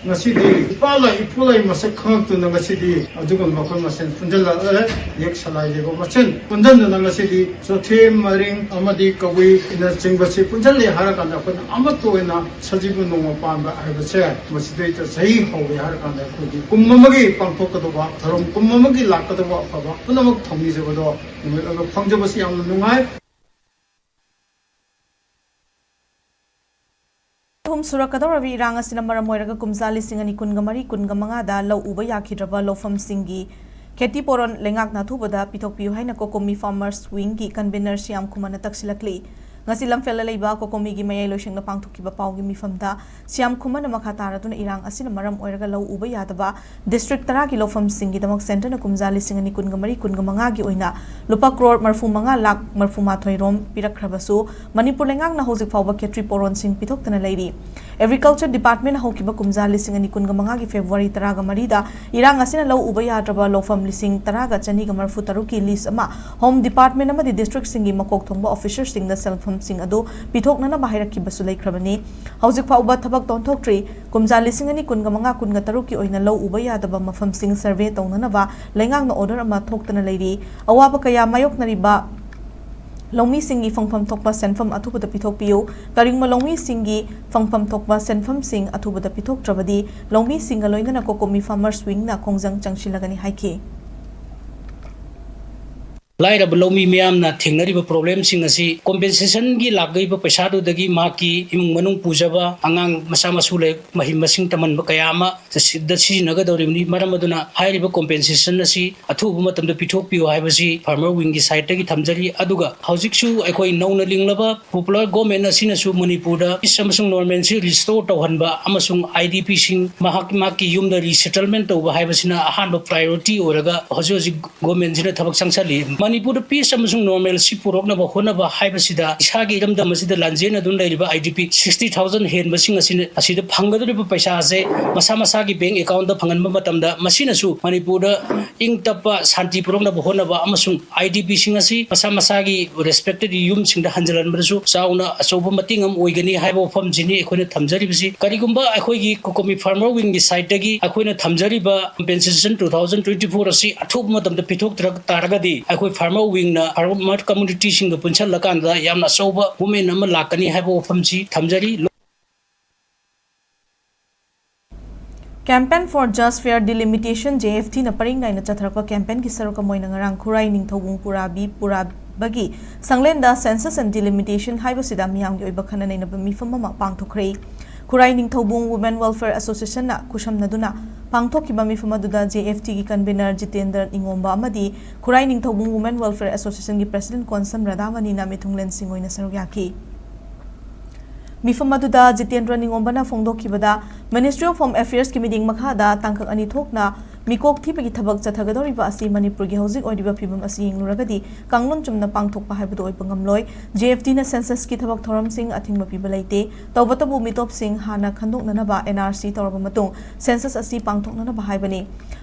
ꯉꯁꯤꯗꯤ ꯏꯄꯥ ꯂꯥꯏ ꯏꯄꯨ ꯂꯥꯏ ꯃꯁꯛ ꯈꯪꯉꯛꯇꯨꯅ ꯉꯁꯤꯗꯤ ꯑꯗꯨꯒꯨꯝꯕ ꯃꯈꯣꯏ ꯃꯁꯦꯟ ꯄꯨꯟꯁꯤꯜꯂꯛꯂꯦ꯫ ꯌꯦꯛ ꯁꯂꯥꯏ ꯂꯩꯕ ꯃꯁꯦꯟ ꯄꯨꯟꯁꯤꯟꯗꯨꯅ ꯉꯁꯤꯗꯤ ꯆꯣꯊꯦ, ꯃꯔꯤꯡ ꯑꯃꯗꯤ ꯀꯕꯨꯏꯅꯆꯤꯡꯕꯁꯤ ꯄꯨꯟꯁꯤꯜꯂꯦ ꯍꯥꯏꯔꯀꯥꯟꯗ ꯑꯩꯈꯣꯏꯅ ꯑꯃꯠꯇ ꯑꯣꯏꯅ ꯁꯖꯤꯕꯨ ꯅꯣꯡꯃ ꯄꯥꯟꯕ ꯍꯥꯏꯕꯁꯦ ꯃꯁꯤꯗꯩꯗ ꯆꯍꯤ ꯍꯧꯔꯦ ꯍꯥꯏꯔꯀꯥꯟꯗ ꯑꯩꯈꯣꯏꯒꯤ ꯀꯨꯝ ꯑꯃꯒꯤ ꯄꯥꯡꯊꯣꯛꯀꯗꯧꯕ ꯊꯧꯔꯝ ꯀꯨꯝ ꯑꯃꯒꯤ ꯂꯥꯛꯀꯗꯧꯕ ꯑꯐꯕ ꯄꯨꯝꯅꯃꯛ ꯊꯧꯅꯤꯖꯕꯗꯣ ꯅꯨꯃꯤꯠ ꯑꯗꯨ ꯐꯪꯖꯕꯁꯤ ꯌꯥꯝꯅ ꯅꯨꯡꯉꯥꯏ꯫ ꯑꯍꯨꯝ ꯁꯨꯔꯛꯀꯗꯧꯔꯕ ꯏꯔꯥꯡ ꯑꯁꯤꯅ ꯃꯔꯝ ꯑꯣꯏꯔꯒ ꯀꯨꯝꯖꯥ ꯂꯤꯁꯤꯡ ꯑꯅꯤ ꯀꯨꯟꯒ ꯃꯔꯤ ꯀꯨꯟꯒ ꯃꯉꯥꯗ ꯂꯧ ꯎꯕ ꯌꯥꯈꯤꯗ꯭ꯔꯕ ꯂꯧꯐꯝꯁꯤꯡꯒꯤ ꯈꯦꯇꯤ ꯄꯣꯔꯣꯟ ꯂꯩꯉꯥꯛꯅ ꯑꯊꯨꯕꯗ ꯄꯤꯊꯣꯛꯄꯤꯌꯨ ꯍꯥꯏꯅ ꯀꯣꯀꯣꯃꯤ ꯐꯥꯔꯃꯔꯁ ꯋꯤꯡꯒꯤ ꯀꯟꯚꯤꯅꯔ ꯁ꯭ꯌꯥꯝ ꯈꯨꯃꯟꯅ ꯇꯛꯁꯤꯜꯂꯛꯂꯤ꯫ ꯉꯁꯤ ꯂꯝꯐꯦꯜꯗ ꯂꯩꯕ ꯀꯣꯀꯣꯃꯤꯒꯤ ꯃꯌꯥꯏ ꯂꯣꯏꯁꯪꯗ ꯄꯥꯡꯊꯣꯛꯈꯤꯕ ꯄꯥꯎꯒꯤ ꯃꯤꯐꯝꯗ ꯁ꯭ꯌꯥꯝ ꯈꯨꯃꯟꯅ ꯃꯈꯥ ꯇꯥꯔꯗꯨꯅ ꯏꯔꯥꯡ ꯑꯁꯤꯅ ꯃꯔꯝ ꯑꯣꯏꯔꯒ ꯂꯧ ꯎꯕ ꯌꯥꯗꯕ ꯗꯤꯁꯇ꯭ꯔꯤꯛ ꯇꯔꯥꯒꯤ ꯂꯧꯐꯝꯁꯤꯡꯒꯤꯗꯃꯛ ꯁꯦꯟꯇꯔꯅ ꯀꯨꯝꯖꯥ ꯂꯤꯁꯤꯡ ꯑꯅꯤ ꯀꯨꯟꯒ ꯃꯔꯤ ꯀꯨꯟꯒ ꯃꯉꯥꯒꯤ ꯑꯣꯏꯅ ꯂꯨꯄꯥ ꯀ꯭ꯔꯣꯔ ꯃꯔꯤꯐꯨ ꯃꯉꯥ ꯂꯥꯈ ꯃꯔꯤꯐꯨ ꯃꯥꯊꯣꯏ ꯔꯣꯝ ꯄꯤꯔꯛꯈ꯭ꯔꯕꯁꯨ, ꯃꯅꯤꯄꯨꯔ ꯂꯩꯉꯥꯛꯅ ꯍꯧꯖꯤꯛ ꯐꯥꯎꯕ ꯈꯦꯇ꯭ꯔꯤ ꯄꯣꯔꯣꯟꯁꯤꯡ ꯄꯤꯊꯣꯛꯇꯅ ꯂꯩꯔꯤ꯫ Agriculture Department ꯍꯧꯈꯤꯕ ꯀꯨꯝꯖꯥ ꯂꯤꯁꯤꯡ ꯑꯅꯤ ꯀꯨꯟꯒ ꯃꯉꯥꯒꯤ February ꯇꯔꯥꯒ ꯃꯔꯤꯗ ꯏꯔꯥꯡ ꯑꯁꯤꯅ ꯂꯧ ꯎꯕ ꯌꯥꯗ꯭ꯔꯕ ꯂꯧꯐꯝ ꯂꯤꯁꯤꯡ ꯇꯔꯥꯒ ꯆꯅꯤꯒ ꯃꯔꯤꯐꯨ ꯇꯔꯨꯛꯀꯤ list ꯑꯃ Home Department ꯑꯃꯗꯤ districtꯁꯤꯡꯒꯤ ꯃꯀꯣꯛ ꯊꯣꯡꯕ officerꯁꯤꯡꯗ ꯁꯦꯜꯐꯝꯁꯤꯡ ꯑꯗꯨ ꯄꯤꯊꯣꯛꯅꯅꯕ ꯍꯥꯏꯔꯛꯈꯤꯕꯁꯨ ꯂꯩꯈ꯭ꯔꯕꯅꯤ꯫ ꯍꯧꯖꯤꯛ ꯐꯥꯎꯕ ꯊꯕꯛ ꯇꯣꯟꯊꯣꯛꯇ꯭ꯔꯤ꯫ ꯀꯨꯝꯖꯥ ꯂꯤꯁꯤꯡ ꯑꯅꯤ ꯀꯨꯟꯒ ꯃꯉꯥ ꯀꯨꯟꯒ ꯇꯔꯨꯛꯀꯤ ꯑꯣꯏꯅ ꯂꯧ ꯎꯕ ꯌꯥꯗꯕ ꯃꯐꯝꯁꯤꯡ survey ꯇꯧꯅꯅꯕ ꯂꯩꯉꯥꯛꯅ order ꯑꯃ ꯊꯣꯛꯇꯅ ꯂꯩꯔꯤ꯫ ꯑꯋꯥꯕ ꯀꯌꯥ ꯃꯥꯌꯣꯛꯅꯔꯤꯕ ꯂꯧꯃꯤꯁꯤꯡꯒꯤ ꯐꯪꯐꯝ ꯊꯣꯛꯄ ꯁꯦꯟꯐꯝ ꯑꯊꯨꯕꯗ ꯄꯤꯊꯣꯛꯄꯤꯌꯨ꯫ ꯀꯔꯤꯒꯨꯝꯕ ꯂꯧꯃꯤꯁꯤꯡꯒꯤ ꯐꯪꯐꯝ ꯊꯣꯛꯄ ꯁꯦꯟꯐꯝꯁꯤꯡ ꯑꯊꯨꯕꯗ ꯄꯤꯊꯣꯛꯇ꯭ꯔꯕꯗꯤ ꯂꯧꯃꯤꯁꯤꯡꯒ ꯂꯣꯏꯅꯅ COCOMI Farmers Wingꯅ ꯈꯣꯡꯖꯪ ꯆꯪꯁꯤꯜꯂꯒꯅꯤ ꯍꯥꯏꯈꯤ꯫ ꯂꯥꯏꯔꯕ ꯂꯧꯃꯤ ꯃꯤꯌꯥꯝꯅ ꯊꯦꯡꯅꯔꯤꯕ problemꯁꯤꯡ ꯑꯁꯤ compensationꯒꯤ ꯂꯥꯛꯂꯤꯕ ꯄꯩꯁꯥꯗꯨꯗꯒꯤ ꯃꯍꯥꯛꯀꯤ ꯏꯃꯨꯡ ꯃꯅꯨꯡ ꯄꯨꯖꯕ, ꯑꯉꯥꯡ ꯃꯆꯥ ꯃꯁꯨ ꯂꯩ, ꯃꯍꯩ ꯃꯁꯤꯡ ꯇꯝꯍꯟꯕ ꯀꯌꯥ ꯑꯃ ꯁꯤꯗ ꯁꯤꯖꯤꯟꯅꯒꯗꯧꯔꯤꯕꯅꯤ꯫ ꯃꯔꯝ ꯑꯗꯨꯅ ꯍꯥꯏꯔꯤꯕ compensation ꯑꯁꯤ ꯑꯊꯨꯕ ꯃꯇꯝꯗ ꯄꯤꯊꯣꯛꯄꯤꯌꯨ ꯍꯥꯏꯕꯁꯤ Farmer Wingꯒꯤ sideꯇꯒꯤ ꯊꯝꯖꯔꯤ꯫ ꯑꯗꯨꯒ ꯍꯧꯖꯤꯛꯁꯨ ꯑꯩꯈꯣꯏ ꯅꯧꯅ ꯂꯤꯡꯂꯕ Popular Government ꯑꯁꯤꯅꯁꯨ ꯃꯅꯤꯄꯨꯔꯗ peace ꯑꯃꯁꯨꯡ normalcy restore ꯇꯧꯍꯟꯕ ꯑꯃꯁꯨꯡ IDPꯁꯤꯡ ꯃꯍꯥꯛ ꯃꯍꯥꯛꯀꯤ ꯌꯨꯝꯗ resettlement ꯇꯧꯕ ꯍꯥꯏꯕꯁꯤꯅ ꯑꯍꯥꯟꯕ priority ꯑꯣꯏꯔꯒ ꯍꯧꯖꯤꯛ ꯍꯧꯖꯤꯛ governmentꯁꯤꯅ ꯊꯕꯛ ꯆꯪꯁꯜꯂꯤ꯫ ꯃꯅꯤꯄꯨꯔꯗ peace ꯑꯃꯁꯨꯡ normalcy ꯄꯨꯔꯛꯅꯕ ꯍꯣꯠꯅꯕ ꯍꯥꯏꯕꯁꯤꯗ ꯏꯁꯥꯒꯤ ꯏꯔꯝꯗꯝ ꯑꯁꯤꯗ ꯂꯥꯟꯖꯦꯟꯅꯗꯨꯅ ꯂꯩꯔꯤꯕ IDP sixty thousand ꯍꯦꯟꯕꯁꯤꯡ ꯑꯁꯤꯅ ꯑꯁꯤꯗ ꯐꯪꯒꯗꯧꯔꯤꯕ ꯄꯩꯁꯥ ꯑꯁꯦ ꯃꯁꯥ ꯃꯁꯥꯒꯤ bank accountꯇ ꯐꯪꯍꯟꯕ ꯃꯇꯝꯗ ꯃꯁꯤꯅꯁꯨ ꯃꯅꯤꯄꯨꯔꯗ ꯏꯪ ꯇꯞꯄ ꯁꯥꯟꯇꯤ ꯄꯨꯔꯛꯅꯕ ꯍꯣꯠꯅꯕ ꯑꯃꯁꯨꯡ IDPꯁꯤꯡ ꯑꯁꯤ ꯃꯁꯥ ꯃꯁꯥꯒꯤ respected ꯌꯨꯝꯁꯤꯡꯗ ꯍꯟꯖꯤꯜꯍꯟꯕꯗꯁꯨ ꯆꯥꯎꯅ ꯑꯆꯧꯕ ꯃꯇꯦꯡ ꯑꯃ ꯑꯣꯏꯒꯅꯤ ꯍꯥꯏꯕ ꯋꯥꯐꯝꯁꯤꯅꯤ ꯑꯩꯈꯣꯏꯅ ꯊꯝꯖꯔꯤꯕꯁꯤ꯫ ꯀꯔꯤꯒꯨꯝꯕ ꯑꯩꯈꯣꯏꯒꯤ COCOMI Farmer Wingꯒꯤ sideꯇꯒꯤ ꯑꯩꯈꯣꯏꯅ ꯊꯝꯖꯔꯤꯕ compensation two thousand twenty four ꯑꯁꯤ ꯑꯊꯨꯕ ꯃꯇꯝꯗ ꯄꯤꯊꯣꯛꯇ꯭ꯔ ꯇꯥꯔꯒꯗꯤ ꯑꯩꯈꯣꯏ Farmer Wingꯅ farmer communityꯁꯤꯡꯒ ꯄꯨꯟꯁꯤꯜꯂꯀꯥꯟꯗ ꯌꯥꯝꯅ ꯑꯆꯧꯕ movement ꯑꯃ ꯂꯥꯛꯀꯅꯤ ꯍꯥꯏꯕ ꯋꯥꯐꯝꯁꯤ ꯊꯝꯖꯔꯤ꯫ Campaign for Just Fair Delimitation, JFDꯅ ꯄꯔꯤꯡ ꯅꯥꯏꯅ ꯆꯠꯊꯔꯛꯄ campaignꯒꯤ ꯁꯔꯨꯛ ꯑꯃ ꯑꯣꯏꯅ ꯉꯔꯥꯡ ꯈꯨꯔꯥꯏ ꯅꯤꯡꯊꯧꯕꯨꯡ ꯄꯨꯔꯥꯕꯤ ꯄꯨꯔꯥꯕꯒꯤ ꯁꯪꯂꯦꯟꯗ Census and Delimitation ꯍꯥꯏꯕꯁꯤꯗ ꯃꯤꯌꯥꯝꯒꯤ ꯑꯣꯏꯕ ꯈꯟꯅ ꯅꯩꯅꯕ ꯃꯤꯐꯝ ꯑꯃ ꯄꯥꯡꯊꯣꯛꯈ꯭ꯔꯦ꯫ ꯈꯨꯔꯥꯏ ꯅꯤꯡꯊꯧꯕꯨꯡ Women Welfare Associationꯅ ꯈꯨꯠꯁꯝꯅꯗꯨꯅ ꯄꯥꯡꯊꯣꯛꯈꯤꯕ ꯃꯤꯐꯝ ꯑꯗꯨꯗ JFDꯒꯤ convener ꯖꯤꯇꯦꯟꯗ꯭ꯔ ꯅꯤꯉꯣꯝꯕ ꯑꯃꯗꯤ ꯈꯨꯔꯥꯏ ꯅꯤꯡꯊꯧꯕꯨꯡ Women Welfare Associationꯒꯤ president ꯀꯣꯟꯁꯝ ꯔꯥꯙꯥꯃꯅꯤꯅ ꯃꯤꯊꯨꯡꯂꯦꯟꯁꯤꯡ ꯑꯣꯏꯅ ꯁꯔꯨꯛ ꯌꯥꯈꯤ꯫ ꯃꯤꯐꯝ ꯑꯗꯨꯗ ꯖꯤꯇꯦꯟꯗ꯭ꯔ ꯅꯤꯉꯣꯝꯕꯅ ꯐꯣꯡꯗꯣꯛꯈꯤꯕꯗ, Ministry of Home Affairsꯀꯤ ꯃꯤꯠꯌꯦꯡ ꯃꯈꯥꯗ ꯇꯥꯡꯀꯛ ꯑꯅꯤ ꯊꯣꯛꯅ ꯃꯤꯀꯣꯛ ꯊꯤꯕꯒꯤ ꯊꯕꯛ ꯆꯠꯊꯒꯗꯧꯔꯤꯕ ꯑꯁꯤ ꯃꯅꯤꯄꯨꯔꯒꯤ ꯍꯧꯖꯤꯛ ꯑꯣꯏꯔꯤꯕ ꯐꯤꯕꯝ ꯑꯁꯤ ꯌꯦꯡꯂꯨꯔꯒꯗꯤ ꯀꯥꯡꯂꯣꯟ ꯆꯨꯝꯅ ꯄꯥꯡꯊꯣꯛꯄ ꯍꯥꯏꯕꯗꯨ ꯑꯣꯏꯕ ꯉꯝꯂꯣꯏ꯫ ꯖꯦ ꯑꯦꯐ ꯇꯤꯅ ꯁꯦꯟꯁꯁꯀꯤ ꯊꯕꯛ ꯊꯧꯔꯝꯁꯤꯡ ꯑꯊꯤꯡꯕ ꯄꯤꯕ ꯂꯩꯇꯦ꯫ ꯇꯧꯕꯇꯕꯨ ꯃꯤꯇꯣꯞꯁꯤꯡ ꯍꯥꯟꯅ ꯈꯟꯗꯣꯛꯅꯅꯕ ꯑꯦꯟ ꯑꯥꯔ ꯁꯤ ꯇꯧꯔꯕ ꯃꯇꯨꯡ ꯁꯦꯟꯁꯁ ꯑꯁꯤ ꯄꯥꯡꯊꯣꯛꯅꯅꯕ ꯍꯥꯏꯕꯅꯤ꯫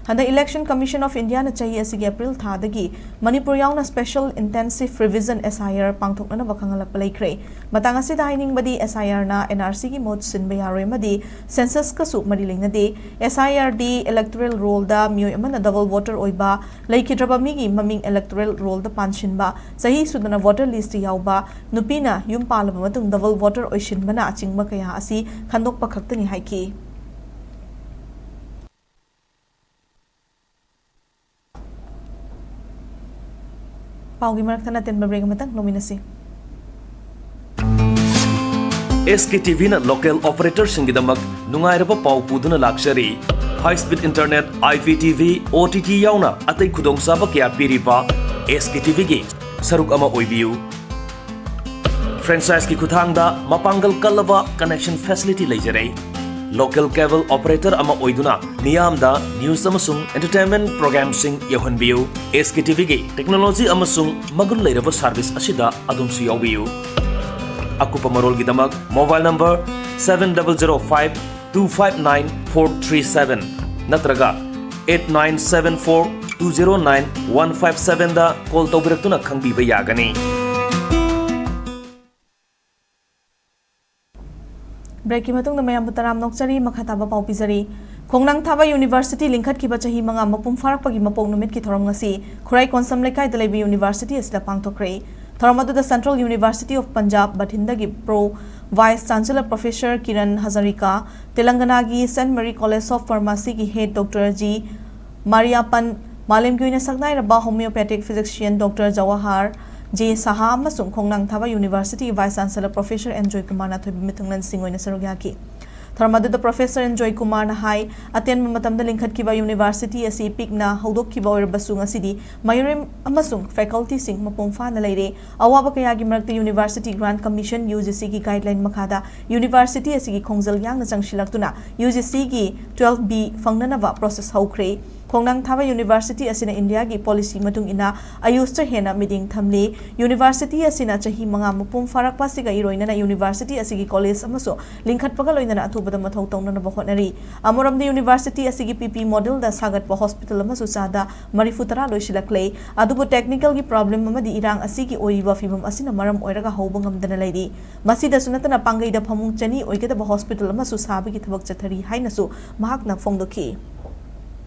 ꯍꯟꯗꯛ ꯏꯂꯦꯛꯁꯟ ꯀꯃꯤꯁꯟ ꯑꯣꯐ ꯏꯟꯗꯤꯌꯥꯅ ꯆꯍꯤ ꯑꯁꯤꯒꯤ ꯑꯦꯄ꯭ꯔꯤꯜ ꯊꯥꯗꯒꯤ ꯃꯅꯤꯄꯨꯔ ꯌꯥꯎꯅ ꯁ꯭ꯄꯦꯁꯦꯜ ꯏꯟꯇꯦꯟꯁꯤꯚ ꯔꯤꯚꯤꯖꯟ, ꯑꯦꯁ ꯑꯥꯏ ꯑꯥꯔ, ꯄꯥꯡꯊꯣꯛꯅꯅꯕ ꯈꯪꯍꯜꯂꯛꯄ ꯂꯩꯈ꯭ꯔꯦ꯫ ꯃꯇꯥꯡ ꯑꯁꯤꯗ ꯍꯥꯏꯅꯤꯡꯕꯗꯤ, ꯑꯦꯁ ꯑꯥꯏ ꯑꯥꯔꯅ ꯑꯦꯟ ꯑꯥꯔ ꯁꯤꯒꯤ ꯃꯍꯨꯠ ꯁꯤꯟꯕ ꯌꯥꯔꯣꯏ ꯑꯃꯗꯤ ꯁꯦꯟꯁꯁꯀꯁꯨ ꯃꯔꯤ ꯂꯩꯅꯗꯦ꯫ ꯑꯦꯁ ꯑꯥꯏ ꯑꯥꯔꯗꯤ ꯏꯂꯦꯛꯇꯣꯔꯦꯜ ꯔꯣꯜꯗ ꯃꯤꯑꯣꯏ ꯑꯃꯅ ꯗꯕꯜ ꯚꯣꯇꯔ ꯑꯣꯏꯕ, ꯂꯩꯈꯤꯗ꯭ꯔꯕ ꯃꯤꯒꯤ ꯃꯃꯤꯡ ꯏꯂꯦꯛꯇꯣꯔꯦꯜ ꯔꯣꯜꯗ ꯄꯥꯟꯁꯤꯟꯕ, ꯆꯍꯤ ꯁꯨꯗꯅ ꯚꯣꯇꯔ ꯂꯤꯁꯇ ꯌꯥꯎꯕ, ꯅꯨꯄꯤꯅ ꯌꯨꯝ ꯄꯥꯜꯂꯕ ꯃꯇꯨꯡ ꯗꯕꯜ ꯚꯣꯇꯔ ꯑꯣꯏꯁꯤꯟꯕꯅ ꯑꯆꯤꯡꯕ ꯀꯌꯥ ꯑꯁꯤ ꯈꯟꯗꯣꯛꯄ ꯈꯛꯇꯅꯤ ꯍꯥꯏꯈꯤ꯫ ꯄꯥꯎꯒꯤ ꯃꯔꯛꯇ ꯑꯇꯦꯟꯕ ꯕ꯭ꯔꯦꯛ ꯑꯃꯇꯪ ꯂꯧꯃꯤꯟꯅꯁꯤ꯫ ꯑꯦꯁ ꯀꯦ ꯇꯤ ꯚꯤꯅ ꯂꯣꯀꯦꯜ ꯑꯣꯄꯔꯦꯇꯔꯁꯤꯡꯒꯤꯗꯃꯛ ꯅꯨꯡꯉꯥꯏꯔꯕ ꯄꯥꯎ ꯄꯨꯗꯨꯅ ꯂꯥꯛꯆꯔꯤ꯫ High speed internet, I P T V, O T T ꯌꯥꯎꯅ ꯑꯇꯩ ꯈꯨꯗꯣꯡꯆꯥꯕ ꯀꯌꯥ ꯄꯤꯔꯤꯕ ꯑꯦꯁ ꯀꯦ ꯇꯤ ꯚꯤꯒꯤ ꯁꯔꯨꯛ ꯑꯃ ꯑꯣꯏꯕꯤꯌꯨ꯫ ꯐ꯭ꯔꯦꯟꯆꯥꯏꯖꯀꯤ ꯈꯨꯠꯊꯥꯡꯗ ꯃꯄꯥꯡꯒꯜ ꯀꯜꯂꯕ ꯀꯅꯦꯛꯁꯟ ꯐꯦꯁꯤꯂꯤꯇꯤ ꯂꯩꯖꯔꯦ꯫ ꯂꯣꯀꯦꯜ ꯀꯦꯕꯜ ꯑꯣꯄꯔꯦꯇꯔ ꯑꯃ ꯑꯣꯏꯗꯨꯅ ꯃꯤꯌꯥꯝꯗ ꯅ꯭ꯌꯨꯁ ꯑꯃꯁꯨꯡ ꯑꯦꯟꯇꯔꯇꯦꯟꯃꯦꯟꯠ ꯄ꯭ꯔꯣꯒ꯭ꯔꯥꯝꯁꯤꯡ ꯌꯧꯍꯟꯕꯤꯌꯨ꯫ ꯑꯦꯁ ꯀꯦ ꯇꯤ ꯚꯤꯒꯤ ꯇꯦꯛꯅꯣꯂꯣꯖꯤ ꯑꯃꯁꯨꯡ ꯃꯒꯨꯟ ꯂꯩꯔꯕ ꯁꯔꯚꯤꯁ ꯑꯁꯤꯗ ꯑꯗꯣꯝꯁꯨ ꯌꯥꯎꯕꯤꯌꯨ꯫ ꯑꯀꯨꯞꯄ ꯃꯔꯣꯜꯒꯤꯗꯃꯛ mobile number seven double zero five two five nine four three seven ꯅꯠꯇ꯭ꯔꯒ eight nine seven four two zero nine one five sevenꯗ ꯀꯣꯜ ꯇꯧꯕꯤꯔꯛꯇꯨꯅ ꯈꯪꯕꯤꯕ ꯌꯥꯒꯅꯤ꯫ ꯕ꯭ꯔꯦꯛꯀꯤ ꯃꯇꯨꯡꯗ ꯃꯌꯥꯝꯕꯨ ꯇꯔꯥꯝꯅ ꯑꯣꯛꯆꯔꯤ꯫ ꯃꯈꯥ ꯇꯥꯕ ꯄꯥꯎ ꯄꯤꯖꯔꯤ꯫ ꯈꯣꯡꯅꯥꯡ ꯊꯥꯕ ꯌꯨꯅꯤꯚꯔꯁꯤꯇꯤ ꯂꯤꯡꯈꯠꯈꯤꯕ ꯆꯍꯤ ꯃꯉꯥ ꯃꯄꯨꯡ ꯐꯥꯔꯛꯄꯒꯤ ꯃꯄꯣꯛ ꯅꯨꯃꯤꯠꯀꯤ ꯊꯧꯔꯝ ꯉꯁꯤ ꯈꯨꯔꯥꯏ ꯀꯣꯟꯁꯝ ꯂꯩꯀꯥꯏꯗ ꯂꯩꯕ ꯌꯨꯅꯤꯚꯔꯁꯤꯇꯤ ꯑꯁꯤꯗ ꯄꯥꯡꯊꯣꯛꯈ꯭ꯔꯦ꯫ ꯊꯧꯔꯝ ꯑꯗꯨꯗ Central University of Punjab, ꯕꯊꯤꯟꯗꯒꯤ pro vice chancellor professor Kiran Hazarika, ꯇꯦꯂꯪꯒꯅꯥꯒꯤ ꯁꯦꯟꯠ ꯃꯦꯔꯤ ꯀꯣꯂꯦꯖ ꯑꯣꯐ ꯐꯥꯔꯃꯥꯁꯤꯒꯤ ꯍꯦꯗ ꯗꯣꯛꯇꯔ ꯖꯤ ꯃꯥꯔꯤꯌꯥꯄꯟ, ꯃꯥꯂꯦꯝꯒꯤ ꯑꯣꯏꯅ ꯁꯛꯅꯥꯏꯔꯕ homeopathic physician doctor Jawahar J Saha ꯑꯃꯁꯨꯡ ꯈꯣꯡꯅꯥꯡ ꯊꯥꯕ ꯌꯨꯅꯤꯚꯔꯁꯤꯇꯤꯒꯤ ꯚꯥꯏꯁ ꯆꯥꯟꯁꯦꯂꯔ ꯄ꯭ꯔꯣꯐꯦꯁꯔ ꯑꯦꯟ ꯖꯣꯏꯀꯨꯃꯥꯔꯅ ꯑꯊꯣꯏꯕ ꯃꯤꯊꯨꯡꯂꯦꯟꯁꯤꯡ ꯑꯣꯏꯅ ꯁꯔꯨꯛ ꯌꯥꯈꯤ꯫ ꯊꯧꯔꯝ ꯑꯗꯨꯗ ꯄ꯭ꯔꯣꯐꯦꯁꯔ ꯑꯦꯟ ꯖꯣꯏꯀꯨꯃꯥꯔꯅ ꯍꯥꯏ, ꯑꯇꯦꯟꯕ ꯃꯇꯝꯗ ꯂꯤꯡꯈꯠꯈꯤꯕ ꯌꯨꯅꯤꯚꯔꯁꯤꯇꯤ ꯑꯁꯤ ꯄꯤꯛꯅ ꯍꯧꯗꯣꯛꯈꯤꯕ ꯑꯣꯏꯔꯕꯁꯨ ꯉꯁꯤꯗꯤ ꯃꯍꯩꯔꯣꯏ ꯑꯃꯁꯨꯡ ꯐꯦꯀꯜꯇꯤꯁꯤꯡ ꯃꯄꯨꯡ ꯐꯥꯅ ꯂꯩꯔꯦ꯫ ꯑꯋꯥꯕ ꯀꯌꯥꯒꯤ ꯃꯔꯛꯇ ꯌꯨꯅꯤꯚꯔꯁꯤꯇꯤ ꯒ꯭ꯔꯥꯟ ꯀꯃꯤꯁꯟ, ꯌꯨ ꯖꯤ ꯁꯤꯒꯤ ꯒꯥꯏꯗꯂꯥꯏꯟ ꯃꯈꯥꯗ ꯌꯨꯅꯤꯚꯔꯁꯤꯇꯤ ꯑꯁꯤꯒꯤ ꯈꯣꯡꯖꯦꯜ ꯌꯥꯡꯅ ꯆꯪꯁꯤꯜꯂꯛꯇꯨꯅ ꯌꯨ ꯖꯤ ꯁꯤꯒꯤ ꯇꯨꯋꯦꯜꯐ ꯕꯤ ꯐꯪꯅꯅꯕ ꯄ꯭ꯔꯣꯁꯦꯁ ꯍꯧꯈ꯭ꯔꯦ꯫ ꯈꯣꯡꯅꯥꯡ ꯊꯥꯕ ꯌꯨꯅꯤꯚꯔꯁꯤꯇꯤ ꯑꯁꯤꯅ ꯏꯟꯗꯤꯌꯥꯒꯤ ꯄꯣꯂꯤꯁꯤ ꯃꯇꯨꯡ ꯏꯟꯅ ꯑꯌꯨꯁꯇ ꯍꯦꯟꯅ ꯃꯤꯠꯌꯦꯡ ꯊꯝꯂꯤ꯫ ꯌꯨꯅꯤꯚꯔꯁꯤꯇꯤ ꯑꯁꯤꯅ ꯆꯍꯤ ꯃꯉꯥ ꯃꯄꯨꯡ ꯐꯥꯔꯛꯄ ꯑꯁꯤꯒ ꯏꯔꯣꯏꯅꯅ ꯌꯨꯅꯤꯚꯔꯁꯤꯇꯤ ꯑꯁꯤꯒꯤ ꯀꯣꯂꯦꯖ ꯑꯃꯁꯨ ꯂꯤꯡꯈꯠꯄꯒ ꯂꯣꯏꯅꯅ ꯑꯊꯨꯕꯗ ꯃꯊꯧ ꯇꯧꯅꯅꯕ ꯍꯣꯠꯅꯔꯤ꯫ ꯑꯃꯔꯣꯝꯗ ꯌꯨꯅꯤꯚꯔꯁꯤꯇꯤ ꯑꯁꯤꯒꯤ ꯄꯤ ꯄꯤ ꯃꯣꯗꯦꯜꯗ ꯁꯥꯒꯠꯄ ꯍꯣꯁꯄꯤꯇꯥꯜ ꯑꯃꯁꯨ ꯆꯥꯗ ꯃꯔꯤꯐꯨ ꯇꯔꯥ ꯂꯣꯏꯁꯤꯜꯂꯛꯂꯦ꯫ ꯑꯗꯨꯕꯨ ꯇꯦꯛꯅꯤꯀꯦꯜꯒꯤ ꯄ꯭ꯔꯣꯕ꯭ꯂꯦꯝ ꯑꯃꯗꯤ ꯏꯔꯥꯡ ꯑꯁꯤꯒꯤ ꯑꯣꯏꯔꯤꯕ ꯐꯤꯚꯝ ꯑꯁꯤꯅ ꯃꯔꯝ ꯑꯣꯏꯔꯒ ꯍꯧꯕ ꯉꯝꯗꯅ ꯂꯩꯔꯤ꯫ ꯃꯁꯤꯗꯁꯨ ꯅꯠꯇꯅ ꯄꯥꯡꯒꯩꯗ ꯐꯃꯨꯡ ꯆꯅꯤ ꯑꯣꯏꯒꯗꯕ ꯍꯣꯁꯄꯤꯇꯥꯜ ꯑꯃꯁꯨ ꯁꯥꯕꯒꯤ ꯊꯕꯛ ꯆꯠꯊꯔꯤ ꯍꯥꯏꯅꯁꯨ ꯃꯍꯥꯛꯅ ꯐꯣꯡꯗꯣꯛꯈꯤ꯫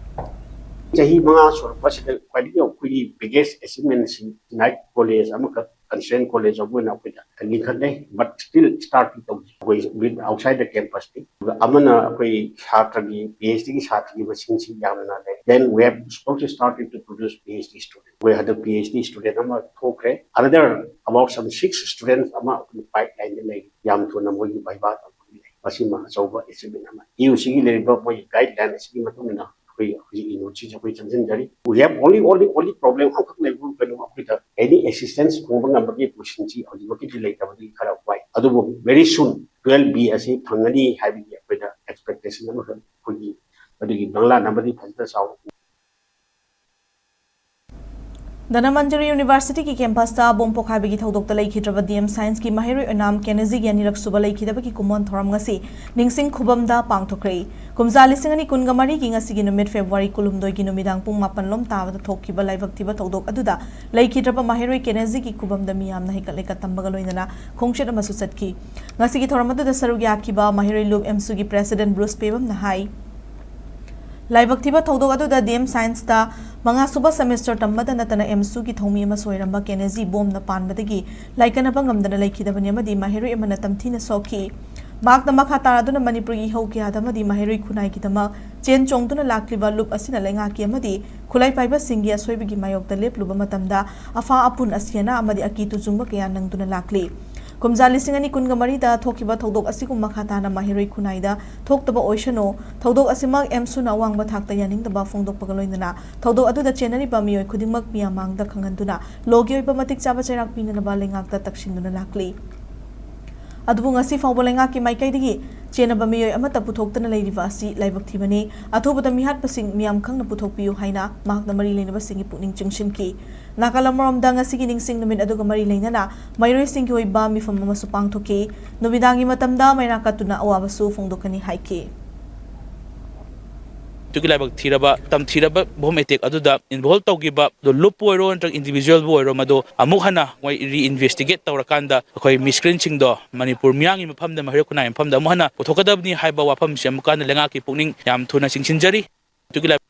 ꯆꯍꯤ ꯃꯉꯥ ꯁꯨꯔꯛꯄꯁꯤꯗ ꯈ꯭ꯋꯥꯏꯗꯒꯤ ꯑꯩꯈꯣꯏꯒꯤ biggest achievement ꯁꯤ ꯅꯥꯏꯠ ꯀꯣꯂꯦꯖ ꯑꯃꯈꯛ, ꯀꯟꯁꯔꯟ ꯀꯣꯂꯦꯖ ꯑꯃ ꯑꯣꯏꯅ ꯑꯩꯈꯣꯏꯗ ꯂꯤꯡꯈꯠꯂꯦ, but still start ꯇꯧꯗ꯭ꯔꯤ꯫ ꯑꯩꯈꯣꯏ with outside the campus ꯅꯤ꯫ ꯑꯗꯨꯒ ꯑꯃꯅ ꯑꯩꯈꯣꯏ ꯁꯥꯇ꯭ꯔꯒꯤ, ꯄꯤ ꯑꯩꯆ ꯗꯤꯒꯤ ꯁꯥꯇ꯭ꯔꯒꯤ ꯃꯁꯤꯡꯁꯤ ꯌꯥꯝꯅ ꯂꯩ꯫ Then we have also started to produce P H D student꯫ ꯑꯩꯈꯣꯏ ꯍꯟꯗꯛ ꯄꯤ ꯑꯩꯆ ꯗꯤ student ꯑꯃ ꯊꯣꯛꯈ꯭ꯔꯦ꯫ Another about some six students ꯑꯃ ꯑꯩꯈꯣꯏ ꯄꯥꯏꯞ ꯂꯥꯏꯟꯗ ꯂꯩ꯫ ꯌꯥꯝ ꯊꯨꯅ ꯃꯣꯏꯒꯤ ꯚꯥꯏꯚꯥ ꯇꯧꯕꯒꯤ ꯂꯩ꯫ ꯃꯁꯤꯃ ꯑꯆꯧꯕ ꯑꯦꯆꯤꯞꯃꯦꯟ ꯑꯃ꯫ ꯌꯨ ꯁꯤꯒꯤ ꯂꯩꯔꯤꯕ ꯃꯣꯏꯒꯤ ꯒꯥꯏꯗꯂꯥꯏꯟ ꯑꯁꯤꯒꯤ ꯃꯇꯨꯡ ꯏꯟꯅ ꯑꯩꯈꯣꯏ ꯍꯧꯖꯤꯛ ꯌꯨꯅꯤꯚꯔꯁꯤꯇꯤꯁꯦ ꯑꯩꯈꯣꯏ ꯆꯪꯁꯤꯟꯖꯔꯤ꯫ We have only, only, only problem ꯑꯃꯈꯛ ꯂꯩꯕ ꯀꯩꯅꯣ, ꯑꯩꯈꯣꯏꯗ any assistance ꯐꯪꯕ ꯉꯝꯕꯒꯤ ꯄꯣꯖꯤꯁꯟꯁꯤ ꯍꯧꯖꯤꯛꯃꯛꯀꯤꯗꯤ ꯂꯩꯇꯕꯗꯒꯤ ꯈꯔ ꯋꯥꯏ꯫ ꯑꯗꯨꯕꯨ very soon ꯇꯨꯋꯦꯜꯐ ꯕꯤ ꯑꯁꯤ ꯐꯪꯒꯅꯤ ꯍꯥꯏꯕꯒꯤ ꯑꯩꯈꯣꯏꯗ ꯑꯦꯛꯁꯄꯦꯛꯇꯦꯁꯟ ꯑꯃꯈꯛ ꯑꯩꯈꯣꯏꯒꯤ ꯑꯗꯨꯒꯤ ꯃꯪꯂꯥꯟ ꯑꯃꯗꯤ ꯐꯖꯅ ꯆꯥꯎꯅ ꯎꯏ꯫ ꯙꯅꯃꯟꯖꯨꯔꯤ ꯌꯨꯅꯤꯚꯔꯁꯤꯇꯤꯒꯤ ꯀꯦꯝꯄꯁꯇ ꯕꯣꯝ ꯄꯣꯈꯥꯏꯕꯒꯤ ꯊꯧꯗꯣꯛꯇ ꯂꯩꯈꯤꯗ꯭ꯔꯕ ꯗꯤ ꯑꯦꯝ ꯁꯥꯏꯟꯁꯀꯤ ꯃꯍꯩꯔꯣꯏ ꯑꯣꯏꯅꯥꯝ ꯀꯦꯅꯦꯖꯤꯒꯤ ꯑꯅꯤꯔꯛ ꯁꯨꯕ ꯂꯩꯈꯤꯗꯕꯒꯤ ꯀꯨꯝꯑꯣꯟ ꯊꯧꯔꯝ ꯉꯁꯤ ꯅꯤꯡꯁꯤꯡ ꯈꯨꯕꯝꯗ ꯄꯥꯡꯊꯣꯛꯈ꯭ꯔꯦ꯫ ꯀꯨꯝꯖꯥ ꯂꯤꯁꯤꯡ ꯑꯅꯤ ꯀꯨꯟꯒ ꯃꯔꯤꯒꯤ ꯉꯁꯤꯒꯤ ꯅꯨꯃꯤꯠ ꯐꯦꯕ꯭ꯔꯨꯋꯥꯔꯤ ꯀꯨꯟꯍꯨꯝꯗꯣꯏꯒꯤ ꯅꯨꯃꯤꯗꯥꯡ ꯄꯨꯡ ꯃꯥꯄꯟ ꯂꯣꯝ ꯇꯥꯕꯗ ꯊꯣꯛꯈꯤꯕ ꯂꯥꯏꯕꯛ ꯊꯤꯕ ꯊꯧꯗꯣꯛ ꯑꯗꯨꯗ ꯂꯩꯈꯤꯗ꯭ꯔꯕ ꯃꯍꯩꯔꯣꯏ ꯀꯦꯅꯦꯖꯤꯒꯤ ꯈꯨꯕꯝꯗ ꯃꯤꯌꯥꯝꯅ ꯍꯩꯀꯠ ꯂꯩꯀꯠ ꯇꯝꯕꯒ ꯂꯣꯏꯅꯅ ꯈꯣꯡꯆꯠ ꯑꯃꯁꯨ ꯆꯠꯈꯤ꯫ ꯉꯁꯤꯒꯤ ꯊꯧꯔꯝ ꯑꯗꯨꯗ ꯁꯔꯨꯛ ꯌꯥꯈꯤꯕ ꯃꯍꯩꯔꯣꯏ ꯂꯨꯞ ꯑꯦꯝꯁꯨꯒꯤ ꯄ꯭ꯔꯦꯁꯤꯗꯦꯟ ꯕ꯭ꯔꯨꯁ ꯄꯦꯕꯝꯅ ꯍꯥꯏ, ꯂꯥꯏꯕꯛ ꯊꯤꯕ ꯊꯧꯗꯣꯛ ꯑꯗꯨꯗ ꯗꯤ ꯑꯦꯝ ꯁꯥꯏꯟꯁꯇ ꯃꯉꯥ ꯁꯨꯕ ꯁꯦꯃꯦꯁꯇꯔ ꯇꯝꯕꯗ ꯅꯠꯇꯅ ꯑꯦꯝꯁꯨꯒꯤ ꯊꯧꯃꯤ ꯑꯃꯁꯨ ꯑꯣꯏꯔꯝꯕ ꯀꯦꯅꯦꯖꯤ ꯕꯣꯝꯅ ꯄꯥꯟꯕꯗꯒꯤ ꯂꯥꯏꯀꯠꯅꯕ ꯉꯝꯗꯅ ꯂꯩꯈꯤꯗꯕꯅꯤ ꯑꯃꯗꯤ ꯃꯍꯩꯔꯣꯏ ꯑꯃꯅ ꯇꯝꯊꯤꯅ ꯁꯣꯛꯈꯤ꯫ ꯃꯍꯥꯛꯅ ꯃꯈꯥ ꯇꯥꯔꯗꯨꯅ ꯃꯅꯤꯄꯨꯔꯒꯤ ꯏꯍꯧ ꯀꯌꯥꯗ ꯑꯃꯗꯤ ꯃꯍꯩꯔꯣꯏ ꯈꯨꯟꯅꯥꯏꯒꯤꯗꯃꯛ ꯆꯦꯟ ꯆꯣꯡꯗꯨꯅ ꯂꯥꯛꯂꯤꯕ ꯂꯨꯞ ꯑꯁꯤꯅ ꯂꯩꯉꯥꯛꯀꯤ ꯑꯃꯗꯤ ꯈꯨꯠꯂꯥꯏ ꯄꯥꯏꯕꯁꯤꯡꯒꯤ ꯑꯁꯣꯏꯕꯒꯤ ꯃꯥꯌꯣꯛꯇ ꯂꯦꯞꯂꯨꯕ ꯃꯇꯝꯗ ꯑꯐꯥ ꯑꯄꯨꯟ, ꯑꯁꯤ ꯑꯅꯥ ꯑꯃꯗꯤ ꯑꯀꯤ ꯇꯨꯖꯨꯡꯕ ꯀꯌꯥ ꯅꯪꯗꯨꯅ ꯂꯥꯛꯂꯤ꯫ ꯀꯨꯝꯖꯥ ꯂꯤꯁꯤꯡ ꯑꯅꯤ ꯀꯨꯟꯒ ꯃꯔꯤꯗ ꯊꯣꯛꯈꯤꯕ ꯊꯧꯗꯣꯛ ꯑꯁꯤꯒꯨꯝ ꯃꯈꯥ ꯇꯥꯅ ꯃꯍꯩꯔꯣꯏ ꯈꯨꯟꯅꯥꯏꯗ ꯊꯣꯛꯇꯕ ꯑꯣꯏꯁꯅꯨ꯫ ꯊꯧꯗꯣꯛ ꯑꯁꯤꯃꯛ ꯑꯦꯝꯁꯨꯅ ꯑꯋꯥꯡꯕ ꯊꯥꯛꯇ ꯌꯥꯅꯤꯡꯗꯕ ꯐꯣꯡꯗꯣꯛꯄꯒ ꯂꯣꯏꯅꯅ ꯊꯧꯗꯣꯛ ꯑꯗꯨꯗ ꯆꯦꯟꯅꯔꯤꯕ ꯃꯤꯑꯣꯏ ꯈꯨꯗꯤꯡꯃꯛ ꯃꯤꯌꯥꯝ ꯃꯥꯡꯗ ꯈꯪꯍꯟꯗꯨꯅ ꯂꯣꯒꯤ ꯑꯣꯏꯕ ꯃꯇꯤꯛ ꯆꯥꯕ ꯆꯩꯔꯥꯛ ꯄꯤꯅꯅꯕ ꯂꯩꯉꯥꯛꯇ ꯇꯛꯁꯤꯟꯗꯨꯅ ꯂꯥꯛꯂꯤ꯫ ꯑꯗꯨꯕꯨ ꯉꯁꯤ ꯐꯥꯎꯕ ꯂꯩꯉꯥꯛꯀꯤ ꯃꯥꯏꯀꯩꯗꯒꯤ ꯆꯦꯟꯅꯕ ꯃꯤꯑꯣꯏ ꯑꯃꯠꯇ ꯄꯨꯊꯣꯛꯇꯅ ꯂꯩꯔꯤꯕ ꯑꯁꯤ ꯂꯥꯏꯕꯛ ꯊꯤꯕꯅꯤ꯫ ꯑꯊꯨꯕꯗ ꯃꯤꯍꯥꯠꯄꯁꯤꯡ ꯃꯤꯌꯥꯝ ꯈꯪꯅ ꯄꯨꯊꯣꯛꯄꯤꯌꯨ ꯍꯥꯏꯅ ꯃꯍꯥꯛꯅ ꯃꯔꯤ ꯂꯩꯅꯕꯁꯤꯡꯒꯤ ꯄꯨꯛꯅꯤꯡ ꯆꯤꯡꯁꯤꯟꯈꯤ꯫ ꯅꯥꯒꯥꯂꯝ ꯃꯔꯣꯝꯗ ꯉꯁꯤꯒꯤ ꯅꯤꯡꯁꯤꯡ ꯅꯨꯃꯤꯠ ꯑꯗꯨꯒ ꯃꯔꯤ ꯂꯩꯅꯅ ꯃꯍꯩꯔꯣꯏꯁꯤꯡꯒꯤ ꯑꯣꯏꯕ ꯃꯤꯐꯝ ꯑꯃꯁꯨ ꯄꯥꯡꯊꯣꯛꯈꯤ꯫ ꯅꯨꯃꯤꯗꯥꯡꯒꯤ ꯃꯇꯝꯗ ꯃꯩꯔꯥ ꯀꯠꯇꯨꯅ ꯑꯋꯥꯕꯁꯨ ꯐꯣꯡꯗꯣꯛꯀꯅꯤ ꯍꯥꯏꯈꯤ꯫ ꯑꯗꯨꯒꯤ ꯂꯥꯏꯕꯛ ꯊꯤꯔꯕ ꯇꯝꯊꯤꯔꯕ ꯕꯣꯝ ꯑꯦꯇꯦꯛ ꯑꯗꯨꯗ ꯏꯟꯚꯣꯜꯕ ꯇꯧꯈꯤꯕ ꯑꯗꯣ ꯂꯨꯞꯄꯨ ꯑꯣꯏꯔꯣ ꯅꯠꯇ꯭ꯔꯒ ꯏꯟꯗꯤꯚꯤꯖꯨꯋꯦꯜꯕꯨ ꯑꯣꯏꯔꯣ ꯃꯗꯣ ꯑꯃꯨꯛ ꯍꯟꯅ ꯃꯣꯏ ꯔꯤꯏꯟꯚꯦꯁꯇꯤꯒꯦꯠ ꯇꯧꯔꯀꯥꯟꯗ ꯑꯩꯈꯣꯏ ꯃꯤꯁꯀ꯭ꯔꯤꯟꯁꯤꯡꯗꯣ ꯃꯅꯤꯄꯨꯔ ꯃꯤꯌꯥꯝꯒꯤ ꯃꯐꯝꯗ ꯃꯍꯩꯔꯣꯏ ꯈꯨꯟꯅꯥꯏ ꯃꯐꯝꯗ ꯑꯃꯨꯛ ꯍꯟꯅ ꯄꯨꯊꯣꯛꯀꯗꯕꯅꯤ ꯍꯥꯏꯕ ꯋꯥꯐꯝꯁꯤ ꯑꯃꯨꯛ ꯍꯟꯅ ꯂꯩꯉꯥꯛꯀꯤ ꯄꯨꯛꯅꯤꯡ ꯌꯥꯝ ꯊꯨꯅ ꯆꯤꯡꯁꯤꯟꯖꯔꯤ꯫ ꯑꯗꯨꯒꯤ ꯂꯥꯏꯕꯛ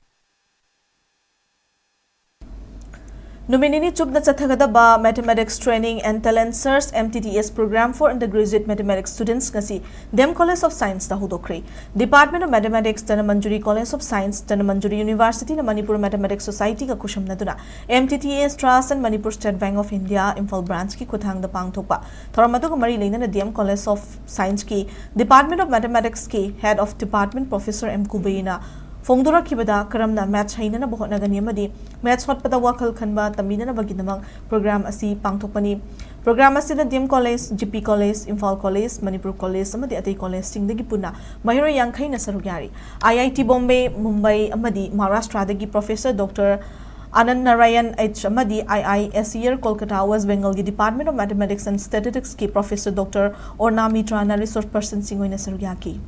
ꯅꯨꯃꯤꯠ ꯅꯤꯅꯤ ꯆꯨꯞꯅ ꯆꯠꯊꯒꯗꯕ Mathematics Training and Talent Search, M T T S, Program for Undergraduate Mathematics Students ꯉꯁꯤ D M College of Science ꯇ ꯍꯧꯗꯣꯛꯈ꯭ꯔꯦ꯫ Department of Mathematics, Dhanamanjuri College of Science, Dhanamanjuri University ꯅ ꯃꯅꯤꯄꯨꯔ Mathematics Society ꯒ ꯈꯨꯠꯁꯝꯅꯗꯨꯅ M T T S Trust and Manipur State Bank of India Imphal branch ꯀꯤ ꯈꯨꯠꯊꯥꯡꯗ ꯄꯥꯡꯊꯣꯛꯄ ꯊꯧꯔꯝ ꯑꯗꯨꯒ ꯃꯔꯤ ꯂꯩꯅꯅ D M College of Science ꯀꯤ Department of Mathematics ꯀꯤ Head of Department Professor M ꯀꯨꯕꯩꯅ ꯐꯣꯡꯗꯣꯔꯛꯈꯤꯕꯗ ꯀꯔꯝꯅ maths ꯍꯩꯅꯅꯕ ꯍꯣꯠꯅꯒꯅꯤ ꯑꯃꯗꯤ maths ꯍꯣꯠꯄꯗ ꯋꯥꯈꯜ ꯈꯟꯕ ꯇꯝꯕꯤꯅꯅꯕꯒꯤꯗꯃꯛ program ꯑꯁꯤ ꯄꯥꯡꯊꯣꯛꯄꯅꯤ꯫ Program ꯑꯁꯤꯗ D M College, G P College, Imphal College, Manipur College ꯑꯃꯗꯤ ꯑꯇꯩ collegeꯁꯤꯡꯗꯒꯤ ꯄꯨꯟꯅ ꯃꯍꯩꯔꯣꯏ ꯌꯥꯡꯈꯩꯅ ꯁꯔꯨꯛ ꯌꯥꯔꯤ꯫ I I T Bombay, Mumbai ꯑꯃꯗꯤ ꯃꯍꯥꯔꯥꯁꯇ꯭ꯔꯥꯗꯒꯤ Professor Doctor ꯑꯅꯟ ꯅꯥꯔꯥꯌꯟ H ꯑꯃꯗꯤ I I S E R Kolkata, West Bengalꯒꯤ Department of Mathematics and Statisticsꯀꯤ Professor Doctor ꯑꯣꯔꯅꯥ ꯃꯤꯇ꯭ꯔꯥꯅ resource personꯁꯤꯡ ꯑꯣꯏꯅ ꯁꯔꯨꯛ ꯌꯥꯈꯤ꯫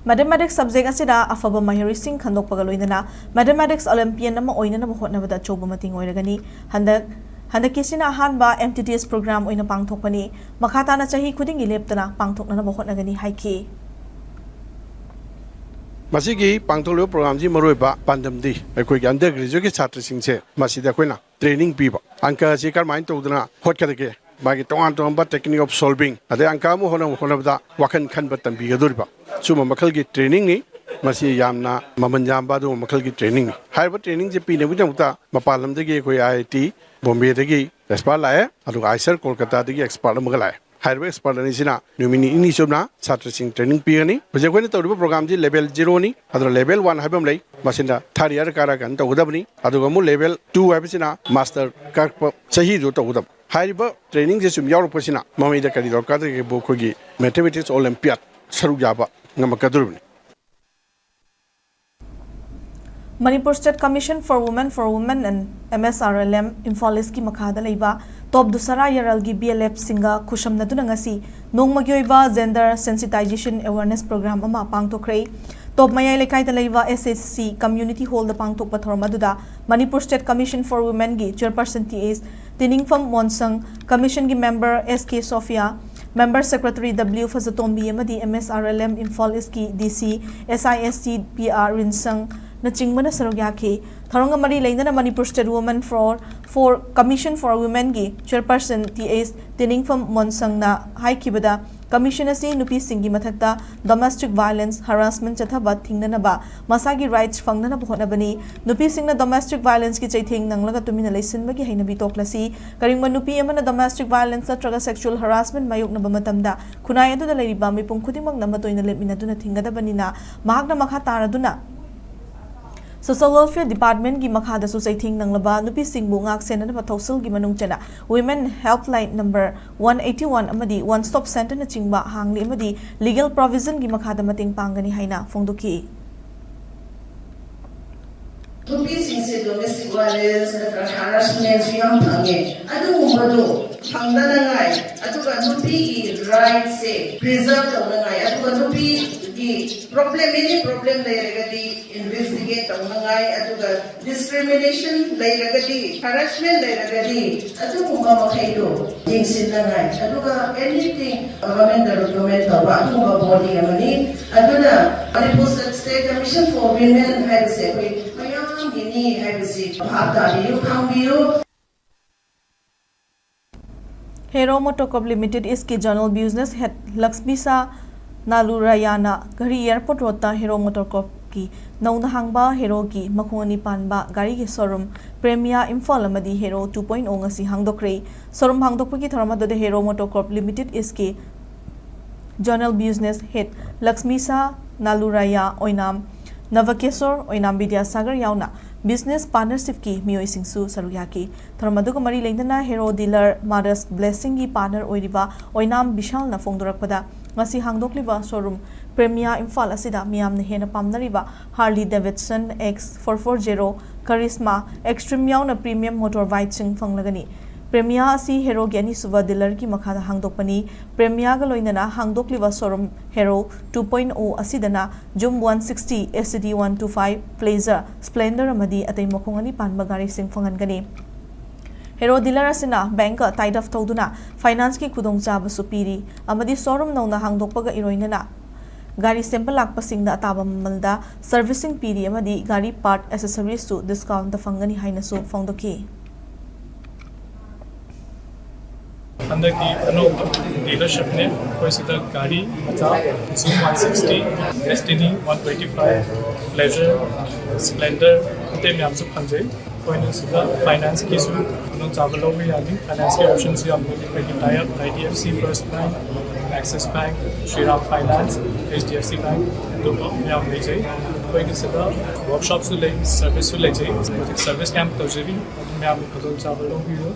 Mathematics subject ꯑꯁꯤꯗ ꯑꯐꯕ ꯃꯍꯩꯔꯣꯏꯁꯤꯡ ꯈꯟꯗꯣꯛꯄꯒ ꯂꯣꯏꯅꯅ Mathematics Olympian ꯑꯃ ꯑꯣꯏꯅꯅꯕ ꯍꯣꯠꯅꯕꯗ ꯑꯆꯧꯕ ꯃꯇꯦꯡ ꯑꯣꯏꯔꯒꯅꯤ꯫ ꯍꯟꯗꯛ, ꯍꯟꯗꯛꯀꯤꯁꯤꯅ ꯑꯍꯥꯟꯕ M T T S program ꯑꯣꯏꯅ ꯄꯥꯡꯊꯣꯛꯄꯅꯤ꯫ ꯃꯈꯥ ꯇꯥꯅ ꯆꯍꯤ ꯈꯨꯗꯤꯡꯒꯤ ꯂꯦꯞꯇꯅ ꯄꯥꯡꯊꯣꯛꯅꯅꯕ ꯍꯣꯠꯅꯒꯅꯤ ꯍꯥꯏꯈꯤ꯫ ꯃꯁꯤꯒꯤ ꯄꯥꯡꯊꯣꯛꯂꯤꯕ programꯁꯤ ꯃꯔꯨꯑꯣꯏꯕ ꯄꯥꯟꯗꯝꯗꯤ ꯑꯩꯈꯣꯏꯒꯤ undergraduateꯀꯤ ꯁꯥꯇ꯭ꯔꯁꯤꯡꯁꯦ ꯃꯁꯤꯗ ꯑꯩꯈꯣꯏꯅ training ꯄꯤꯕ, ꯑꯪꯀ ꯑꯁꯤ ꯀꯔꯝꯍꯥꯏꯅ ꯇꯧꯗꯅ ꯍꯣꯠꯀꯗꯒꯦ, ꯃꯥꯒꯤ ꯇꯣꯉꯥꯟ ꯇꯣꯉꯥꯟꯕ technique of solving, ꯑꯗꯩ ꯑꯪꯀ ꯑꯃ ꯍꯣꯠꯅꯕ ꯍꯣꯠꯅꯕꯗ ꯋꯥꯈꯜ ꯈꯟꯕ ꯇꯝꯕꯤꯒꯗꯧꯔꯤꯕ ꯁꯨꯝꯕ ꯃꯈꯜꯒꯤ trainingꯅꯤ꯫ ꯃꯁꯤ ꯌꯥꯝꯅ ꯃꯃꯜ ꯌꯥꯝꯕ ꯑꯗꯨꯒꯨꯝꯕ ꯃꯈꯜꯒꯤ trainingꯅꯤ꯫ ꯍꯥꯏꯔꯤꯕ trainingꯁꯦ ꯄꯤꯅꯕꯒꯤꯗꯃꯛꯇ ꯃꯄꯥꯟ ꯂꯝꯗꯒꯤ ꯑꯩꯈꯣꯏ I I T Bombayꯗꯒꯤ ꯑꯦꯛꯁꯄꯥꯔꯠ ꯂꯥꯛꯑꯦ, ꯑꯗꯨꯒ ꯑꯥꯏꯁꯔ ꯀꯣꯜꯀꯇꯥꯗꯒꯤ ꯑꯦꯛꯁꯄꯥꯔꯠ ꯑꯃꯒ ꯂꯥꯛꯑꯦ꯫ ꯍꯥꯏꯔꯤꯕ ꯑꯦꯛꯁꯄꯥꯔꯠ ꯑꯅꯤꯁꯤꯅ ꯅꯨꯃꯤꯠ ꯅꯤꯅꯤ ꯆꯨꯞꯅ ꯁꯥꯇ꯭ꯔꯁꯤꯡ ꯇ꯭ꯔꯦꯅꯤꯡ ꯄꯤꯒꯅꯤ꯫ ꯍꯧꯖꯤꯛ ꯑꯩꯈꯣꯏꯅ ꯇꯧꯔꯤꯕ ꯄ꯭ꯔꯣꯒ꯭ꯔꯥꯝꯁꯤ ꯂꯦꯚꯦꯜ ꯖꯤꯔꯣꯅꯤ, ꯑꯗꯨꯅ ꯂꯦꯚꯦꯜ ꯋꯥꯟ ꯍꯥꯏꯕ ꯑꯃ ꯂꯩ, ꯃꯁꯤꯗ ꯊꯥꯔꯠ ꯏꯌꯥꯔ ꯀꯥꯔꯛꯑꯀꯥꯟꯗ ꯇꯧꯒꯗꯕꯅꯤ꯫ ꯑꯗꯨꯒ ꯑꯃꯨꯛ ꯂꯦꯚꯦꯜ ꯇꯨ ꯍꯥꯏꯕꯁꯤꯅ ꯃꯥꯁꯇꯔ ꯀꯥꯔꯛꯄ ꯆꯍꯤꯗꯨ ꯇꯧꯒꯗꯕ꯫ ꯍꯥꯏꯔꯤꯕ ꯇ꯭ꯔꯦꯅꯤꯡꯁꯦ ꯁꯨꯝ ꯌꯥꯎꯔꯛꯄꯁꯤꯅ ꯃꯃꯩꯗ ꯀꯔꯤ ꯗꯔꯀꯥꯔ ꯇꯥꯒꯦꯕꯨ ꯑꯩꯈꯣꯏꯒꯤ ꯃꯦꯊꯃꯦꯇꯤꯛꯁ ꯑꯣꯂꯦꯝꯄꯤꯌꯥꯠ ꯁꯔꯨꯛ ꯌꯥꯕ ꯉꯝꯃꯛꯀꯗꯧꯔꯤꯕꯅꯤ꯫ Manipur State Commission for Women for Women and M S R L M Imphal ꯏꯁꯀꯤ ꯃꯈꯥꯗ ꯂꯩꯕ ꯇꯣꯞ ꯗꯨꯁꯥꯔꯥ ꯌꯥꯔꯜꯒꯤ ꯕꯤ ꯑꯦꯜ ꯑꯦꯐꯁꯤꯡꯒ ꯈꯨꯠꯁꯝꯅꯗꯨꯅ ꯉꯁꯤ ꯅꯣꯡꯃꯒꯤ ꯑꯣꯏꯕ Gender Sensitization Awareness Program ꯑꯃ ꯄꯥꯡꯊꯣꯛꯈ꯭ꯔꯦ꯫ ꯇꯣꯞ ꯃꯌꯥꯏ ꯂꯩꯀꯥꯏꯗ ꯂꯩꯕ ꯑꯦꯁ ꯑꯦꯁ ꯁꯤ ꯀꯝꯃ꯭ꯌꯨꯅꯤꯇꯤ ꯍꯣꯜꯗ ꯄꯥꯡꯊꯣꯛꯄ ꯊꯧꯔꯝ ꯑꯗꯨꯗ Manipur State Commission for Womenꯒꯤ chairperson T S Tiningpham Monsang, ꯀꯃꯤꯁꯟꯒꯤ member S K Sophia, member secretary W Fajatombi ꯑꯃꯗꯤ M S R L M Imphal ꯏꯁꯀꯤ ꯗꯤ ꯁꯤ, ꯑꯦꯁ ꯑꯥꯏ ꯑꯦꯁ ꯇꯤ ꯄꯤ ꯑꯥꯔ ꯔꯤꯟꯁꯪꯅꯆꯤꯡꯕꯅ ꯁꯔꯨꯛ ꯌꯥꯈꯤ꯫ ꯊꯧꯔꯝꯒ ꯃꯔꯤ ꯂꯩꯅꯅ Manipur State Women for, for Commission for Womenꯒꯤ ꯆꯦꯌꯔꯄꯔꯁꯟ ꯇꯤ ꯑꯦꯁ ꯇꯤꯅꯤꯡꯐꯝ ꯃꯣꯟꯁꯪꯅ ꯍꯥꯏꯈꯤꯕꯗ, ꯀꯃꯤꯁꯟ ꯑꯁꯤ ꯅꯨꯄꯤꯁꯤꯡꯒꯤ ꯃꯊꯛꯇ domestic violence, harassment ꯆꯠꯊꯕ ꯊꯤꯡꯅꯅꯕ, ꯃꯁꯥꯒꯤ rights ꯐꯪꯅꯅꯕ ꯍꯣꯠꯅꯕꯅꯤ꯫ ꯅꯨꯄꯤꯁꯤꯡꯅ domestic violenceꯀꯤ ꯆꯩꯊꯦꯡ ꯅꯪꯂꯒ ꯇꯨꯃꯤꯟꯅ ꯂꯩꯁꯤꯟꯕꯒꯤ ꯍꯩꯅꯕꯤ ꯇꯣꯛꯂꯁꯤ꯫ ꯀꯔꯤꯒꯨꯝꯕ ꯅꯨꯄꯤ ꯑꯃꯅ domestic violence ꯅꯠꯇ꯭ꯔꯒ sexual harassment ꯃꯥꯌꯣꯛꯅꯕ ꯃꯇꯝꯗ ꯈꯨꯟꯅꯥꯏ ꯑꯗꯨꯗ ꯂꯩꯔꯤꯕ ꯃꯤꯄꯨꯝ ꯈꯨꯗꯤꯡꯃꯛꯅ ꯃꯇꯣꯏꯅ ꯂꯦꯞꯃꯤꯟꯅꯗꯨꯅ ꯊꯤꯡꯒꯗꯕꯅꯤꯅ ꯃꯍꯥꯛꯅ ꯃꯈꯥ ꯇꯥꯔꯗꯨꯅ Social Welfare Departmentꯀꯤ ꯃꯈꯥꯗꯁꯨ ꯆꯩꯊꯦꯡ ꯅꯪꯂꯕ ꯅꯨꯄꯤꯁꯤꯡꯕꯨ ꯉꯥꯛ ꯁꯦꯟꯅꯅꯕ ꯊꯧꯁꯤꯜꯒꯤ ꯃꯅꯨꯡ ꯆꯟꯅ Women Helpline number one eighty one ꯑꯃꯗꯤ One Stop Centreꯅꯆꯤꯡꯕ ꯍꯥꯡꯂꯤ ꯑꯃꯗꯤ legal provisionꯒꯤ ꯃꯈꯥꯗ ꯃꯇꯦꯡ ꯄꯥꯡꯒꯅꯤ ꯍꯥꯏꯅ ꯐꯣꯡꯗꯣꯛꯈꯤ꯫ ꯅꯨꯄꯤꯁꯤꯡꯁꯦ domestic violence ꯅꯠꯇ꯭ꯔꯒ harassmentꯁꯨ ꯌꯥꯝ ꯐꯪꯉꯦ꯫ ꯑꯗꯨꯒꯨꯝꯕꯗꯣ ꯐꯪꯗꯅꯉꯥꯏ, ꯑꯗꯨꯒ ꯅꯨꯄꯤꯒꯤ rightꯁꯦ preserve ꯇꯧꯅꯉꯥꯏ, ꯑꯗꯨꯒ ꯅꯨꯄꯤꯒꯤ problem, any problem ꯂꯩꯔꯒꯗꯤ investigate ꯇꯧꯅꯉꯥꯏ, ꯑꯗꯨꯒ discrimination ꯂꯩꯔꯒꯗꯤ, harassment ꯂꯩꯔꯒꯗꯤ, ꯑꯗꯨꯒꯨꯝꯕ ꯃꯈꯩꯗꯣ ꯌꯦꯡꯁꯤꯟꯅꯉꯥꯏ, ꯑꯗꯨꯒ anything governmentꯅ recommend ꯇꯧꯕ ꯑꯗꯨꯒꯨꯝꯕ body ꯑꯃꯅꯤ꯫ ꯑꯗꯨꯅ Manipur State Commission for Women ꯍꯥꯏꯕꯁꯦ ꯑꯩꯈꯣꯏ ꯃꯌꯥꯝꯒꯤꯅꯤ ꯍꯥꯏꯕꯁꯤ ꯚꯥꯞ ꯇꯥꯕꯤꯌꯨ, ꯈꯪꯕꯤꯌꯨ꯫ Hero Motor Corp Limited Eastꯀꯤ General Business Head Lakshmisha Nalurayana ꯘꯔꯤ ꯑꯦꯌꯔꯄꯣꯔꯠ ꯔꯣꯗꯇ Hero Motor Corp ꯅꯧꯅ ꯍꯥꯡꯕ ꯍꯦꯔꯣꯒꯤ ꯃꯈꯣꯡ ꯑꯅꯤ ꯄꯥꯟꯕ ꯒꯥꯔꯤꯒꯤ ꯁꯣꯔꯨꯝ ꯄ꯭ꯔꯦꯃꯤꯌꯥ ꯏꯝꯐꯥꯜ ꯑꯃꯗꯤ ꯍꯦꯔꯣ ꯇꯨ ꯄꯣꯏꯟ ꯑꯣ ꯉꯁꯤ ꯍꯥꯡꯗꯣꯛꯈ꯭ꯔꯦ꯫ ꯁꯣꯔꯨꯝ ꯍꯥꯡꯗꯣꯛꯄꯒꯤ ꯊꯧꯔꯝ ꯑꯗꯨꯗ ꯍꯦꯔꯣ ꯃꯣꯇꯣꯔ ꯀꯣꯔꯞ ꯂꯤꯃꯤꯇꯦꯗ ꯏꯁꯀꯤ ꯖꯣꯅꯦꯜ ꯕꯤꯖꯤꯅꯦꯁ ꯍꯦꯗ ꯂꯛꯁꯃꯤꯁꯥ ꯅꯥꯂꯨꯔꯥꯌꯥ ꯑꯣꯏꯅꯥꯝ, ꯅꯚꯀꯦꯁꯣꯔ ꯑꯣꯏꯅꯥꯝ ꯕꯤꯗ꯭ꯌꯥꯁꯥꯒꯔ ꯌꯥꯎꯅ ꯕꯤꯖꯤꯅꯦꯁ ꯄꯥꯔꯠꯅꯔꯁꯤꯞꯀꯤ ꯃꯤꯑꯣꯏꯁꯤꯡꯁꯨ ꯁꯔꯨꯛ ꯌꯥꯈꯤ꯫ ꯊꯧꯔꯝ ꯑꯗꯨꯒ ꯃꯔꯤ ꯂꯩꯅꯅ ꯍꯦꯔꯣ ꯗꯤꯂꯔ ꯃꯥꯗꯔꯁ ꯕ꯭ꯂꯦꯁꯤꯡꯒꯤ ꯄꯥꯔꯠꯅꯔ ꯑꯣꯏꯔꯤꯕ ꯑꯣꯏꯅꯥꯝ ꯕꯤꯁꯥꯜꯅ ꯐꯣꯡꯗꯣꯔꯛꯄꯗ, ꯉꯁꯤ ꯍꯥꯡꯗꯣꯛꯂꯤꯕ ꯁꯣꯔꯨꯝ ꯄ꯭ꯔꯦꯃꯤꯌꯥ ꯏꯝꯐꯥꯜ ꯑꯁꯤꯗ ꯃꯤꯌꯥꯝꯅ ꯍꯦꯟꯅ ꯄꯥꯝꯅꯔꯤꯕ Harley Davidson X four four zero, Karizma, Xtreme ꯌꯥꯎꯅ ꯄ꯭ꯔꯤꯃꯤꯌꯝ ꯃꯣꯇꯣꯔ ꯕꯥꯏꯛꯁꯤꯡ ꯐꯪꯂꯒꯅꯤ꯫ ꯄ꯭ꯔꯦꯃꯤꯌꯥ ꯑꯁꯤ ꯍꯦꯔꯣꯒꯤ ꯑꯅꯤꯁꯨꯕ ꯗꯤꯂꯔꯒꯤ ꯃꯈꯥꯗ ꯍꯥꯡꯗꯣꯛꯄꯅꯤ꯫ ꯄ꯭ꯔꯦꯃꯤꯌꯥꯒ ꯂꯣꯏꯅꯅ ꯍꯥꯡꯗꯣꯛꯂꯤꯕ showroom Hero two point o ꯑꯁꯤꯗꯅ Xoom one sixty, S C D one two five, Pleasure, Splendor ꯑꯃꯗꯤ ꯑꯇꯩ ꯃꯈꯣꯡ ꯑꯅꯤ ꯄꯥꯟꯕ ꯒꯥꯔꯤꯁꯤꯡ ꯐꯪꯍꯟꯒꯅꯤ꯫ ꯍꯦꯔꯣ ꯗꯤꯂꯔ ꯑꯁꯤꯅ ꯕꯦꯡꯀ ꯇꯥꯏꯗ ꯑꯞ ꯇꯧꯗꯨꯅ ꯐꯥꯏꯅꯥꯟꯁꯀꯤ ꯈꯨꯗꯣꯡꯆꯥꯕꯁꯨ ꯄꯤꯔꯤ ꯑꯃꯗꯤ ꯁꯣꯔꯨꯝ ꯅꯧꯅ ꯍꯥꯡꯗꯣꯛꯄꯒ ꯏꯔꯣꯏꯅꯅ ꯒꯥꯔꯤ ꯁꯦꯝꯕ ꯂꯥꯛꯄꯁꯤꯡꯗ ꯑꯇꯥꯕ ꯃꯃꯜꯗ ꯁꯔꯚꯤꯁꯤꯡ ꯄꯤꯔꯤ ꯑꯃꯗꯤ ꯒꯥꯔꯤ ꯄꯥꯔꯠ ꯑꯦꯁꯦꯁꯔꯤꯁꯁꯨ ꯗꯤꯁꯀꯥꯎꯟꯗ ꯐꯪꯒꯅꯤ ꯍꯥꯏꯅꯁꯨ ꯐꯣꯡꯗꯣꯛꯈꯤ꯫ ꯍꯟꯗꯛꯀꯤ ꯑꯅꯧꯕ ꯗꯤꯂꯔꯁꯤꯞꯅꯦ꯫ ꯑꯩꯈꯣꯏ ꯁꯤꯗ ꯒꯥꯔꯤ ꯃꯆꯥ Xoom one sixty, Destini one twenty five, Pleasure, Splendor, ꯑꯇꯩ ꯃꯌꯥꯝꯁꯨ ꯐꯪꯖꯩ꯫ ꯑꯩꯈꯣꯏꯅ ꯁꯤꯗ ꯐꯥꯏꯅꯥꯟꯁꯀꯤꯁꯨ ꯈꯨꯗꯣꯡꯆꯥꯕ ꯂꯧꯕ ꯌꯥꯅꯤ꯫ ꯐꯥꯏꯅꯥꯟꯁꯀꯤ ꯑꯣꯞꯁꯟꯁꯨ ꯌꯥꯝ ꯂꯩ꯫ ꯑꯩꯈꯣꯏꯒꯤ tie up I D F C first bank, Axis bank, Shriram finance, H D F C bank, ꯑꯗꯨꯒꯨꯝꯕ ꯃꯌꯥꯝ ꯂꯩꯖꯩ꯫ ꯑꯩꯈꯣꯏꯒꯤ ꯁꯤꯗ ꯋꯥꯔꯛꯁꯣꯞꯁꯨ ꯂꯩ, ꯁꯔꯚꯤꯁꯁꯨ ꯂꯩꯖꯩ꯫ ꯍꯧꯖꯤꯛ ꯁꯔꯚꯤꯁ ꯀꯌꯥꯝ ꯇꯧꯖꯔꯤ, ꯑꯗꯨ ꯃꯌꯥꯝꯅ ꯈꯨꯗꯣꯡꯆꯥꯕ ꯂꯧꯕꯤꯌꯨ꯫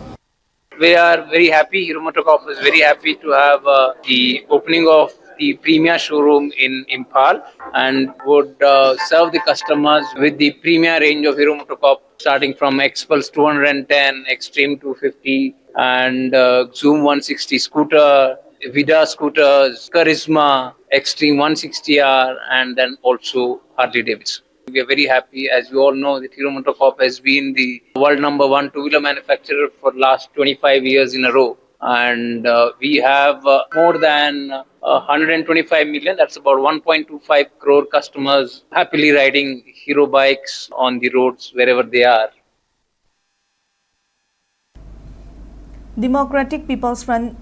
We are very happy, Hero Motor Corp is very happy to have uh, the opening of the Premier showroom in Imphal and would uh, serve the customers with the Premier range of Hero Motor Corp, starting from Xpulse two ten, Xtreme two fifty, and uh, Xoom one sixty scooter, Vida scooters, Karizma, Xtreme one sixty R, and then also Harley Davidson. We are very happy. As you all know, that Hero Motor Corp has been the world number one two-wheeler manufacturer for last twenty-five years in a row. And uh, we have uh, more than uh, one hundred twenty-five million, that's about one point two five crore customers happily riding Hero bikes on the roads wherever they are. Democratic People's Front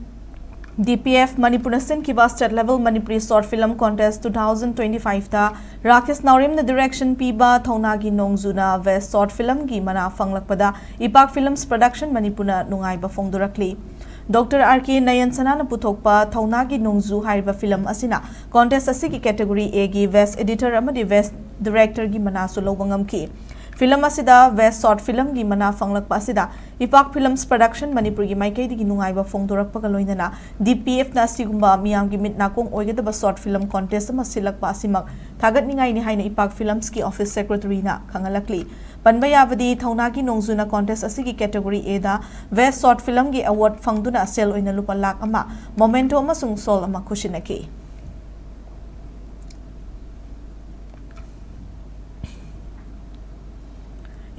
D P F ꯃꯅꯤꯄꯨꯔꯅ ꯁꯤꯟꯈꯤꯕ State Level Manipuri Short Film Contest two thousand twenty-five ꯇ ꯔꯥꯀꯦꯁ ꯅꯥꯎꯔꯦꯝꯅ direction ꯄꯤꯕ ꯊꯧꯅꯥꯒꯤ ꯅꯣꯡꯖꯨꯅ Best Short Film ꯒꯤ ꯃꯅꯥ ꯐꯪꯂꯛꯄꯗ ꯏꯄꯥꯛ Films Production ꯃꯅꯤꯄꯨꯔꯅ ꯅꯨꯡꯉꯥꯏꯕ ꯐꯣꯡꯗꯣꯔꯛꯂꯤ꯫ ꯗꯣꯛꯇꯔ ꯑꯥꯔ ꯀꯦ ꯅꯌꯟ ꯁꯅꯥꯅ ꯄꯨꯊꯣꯛꯄ ꯊꯧꯅꯥꯒꯤ ꯅꯣꯡꯖꯨ ꯍꯥꯏꯔꯤꯕ film ꯑꯁꯤꯅ contest ꯑꯁꯤꯒꯤ category A ꯒꯤ Best Editor ꯑꯃꯗꯤ Best Director ꯒꯤ ꯃꯅꯥꯁꯨ ꯂꯧꯕ ꯉꯝꯈꯤ꯫ Film ꯑꯁꯤꯗ Best Short Film ꯒꯤ ꯃꯅꯥ ꯐꯪꯂꯛꯄ ꯑꯁꯤꯗ ꯏꯄꯥꯛ Films Production ꯃꯅꯤꯄꯨꯔꯒꯤ ꯃꯥꯏꯀꯩꯗꯒꯤ ꯅꯨꯡꯉꯥꯏꯕ ꯐꯣꯡꯗꯣꯔꯛꯄꯒ ꯂꯣꯏꯅꯅ D P F ꯅ ꯑꯁꯤꯒꯨꯝꯕ ꯃꯤꯌꯥꯝꯒꯤ ꯃꯤꯠ ꯅꯥꯀꯣꯡ ꯑꯣꯏꯒꯗꯕ short film contest ꯑꯃ ꯁꯤꯜꯂꯛꯄ ꯑꯁꯤꯃꯛ ꯊꯥꯒꯠꯅꯤꯡꯉꯥꯏꯅꯤ ꯍꯥꯏꯅ ꯏꯄꯥꯛ Films ꯀꯤ office secretary ꯅ ꯈꯪꯍꯜꯂꯛꯂꯤ꯫ ꯄꯟꯕ ꯌꯥꯕꯗꯤ, ꯊꯧꯅꯥꯒꯤ ꯅꯣꯡꯖꯨꯅ contest ꯑꯁꯤꯒꯤ category A the Best Short Film ꯒꯤ award ꯐꯪꯗꯨꯅ ꯁꯦꯜ ꯑꯣꯏꯅ ꯂꯨꯄꯥ ꯂꯥꯈ ꯑꯃ, memento ꯑꯃꯁꯨꯡ shawl ꯑꯃ ꯈꯨꯠꯁꯤꯟꯅꯈꯤ꯫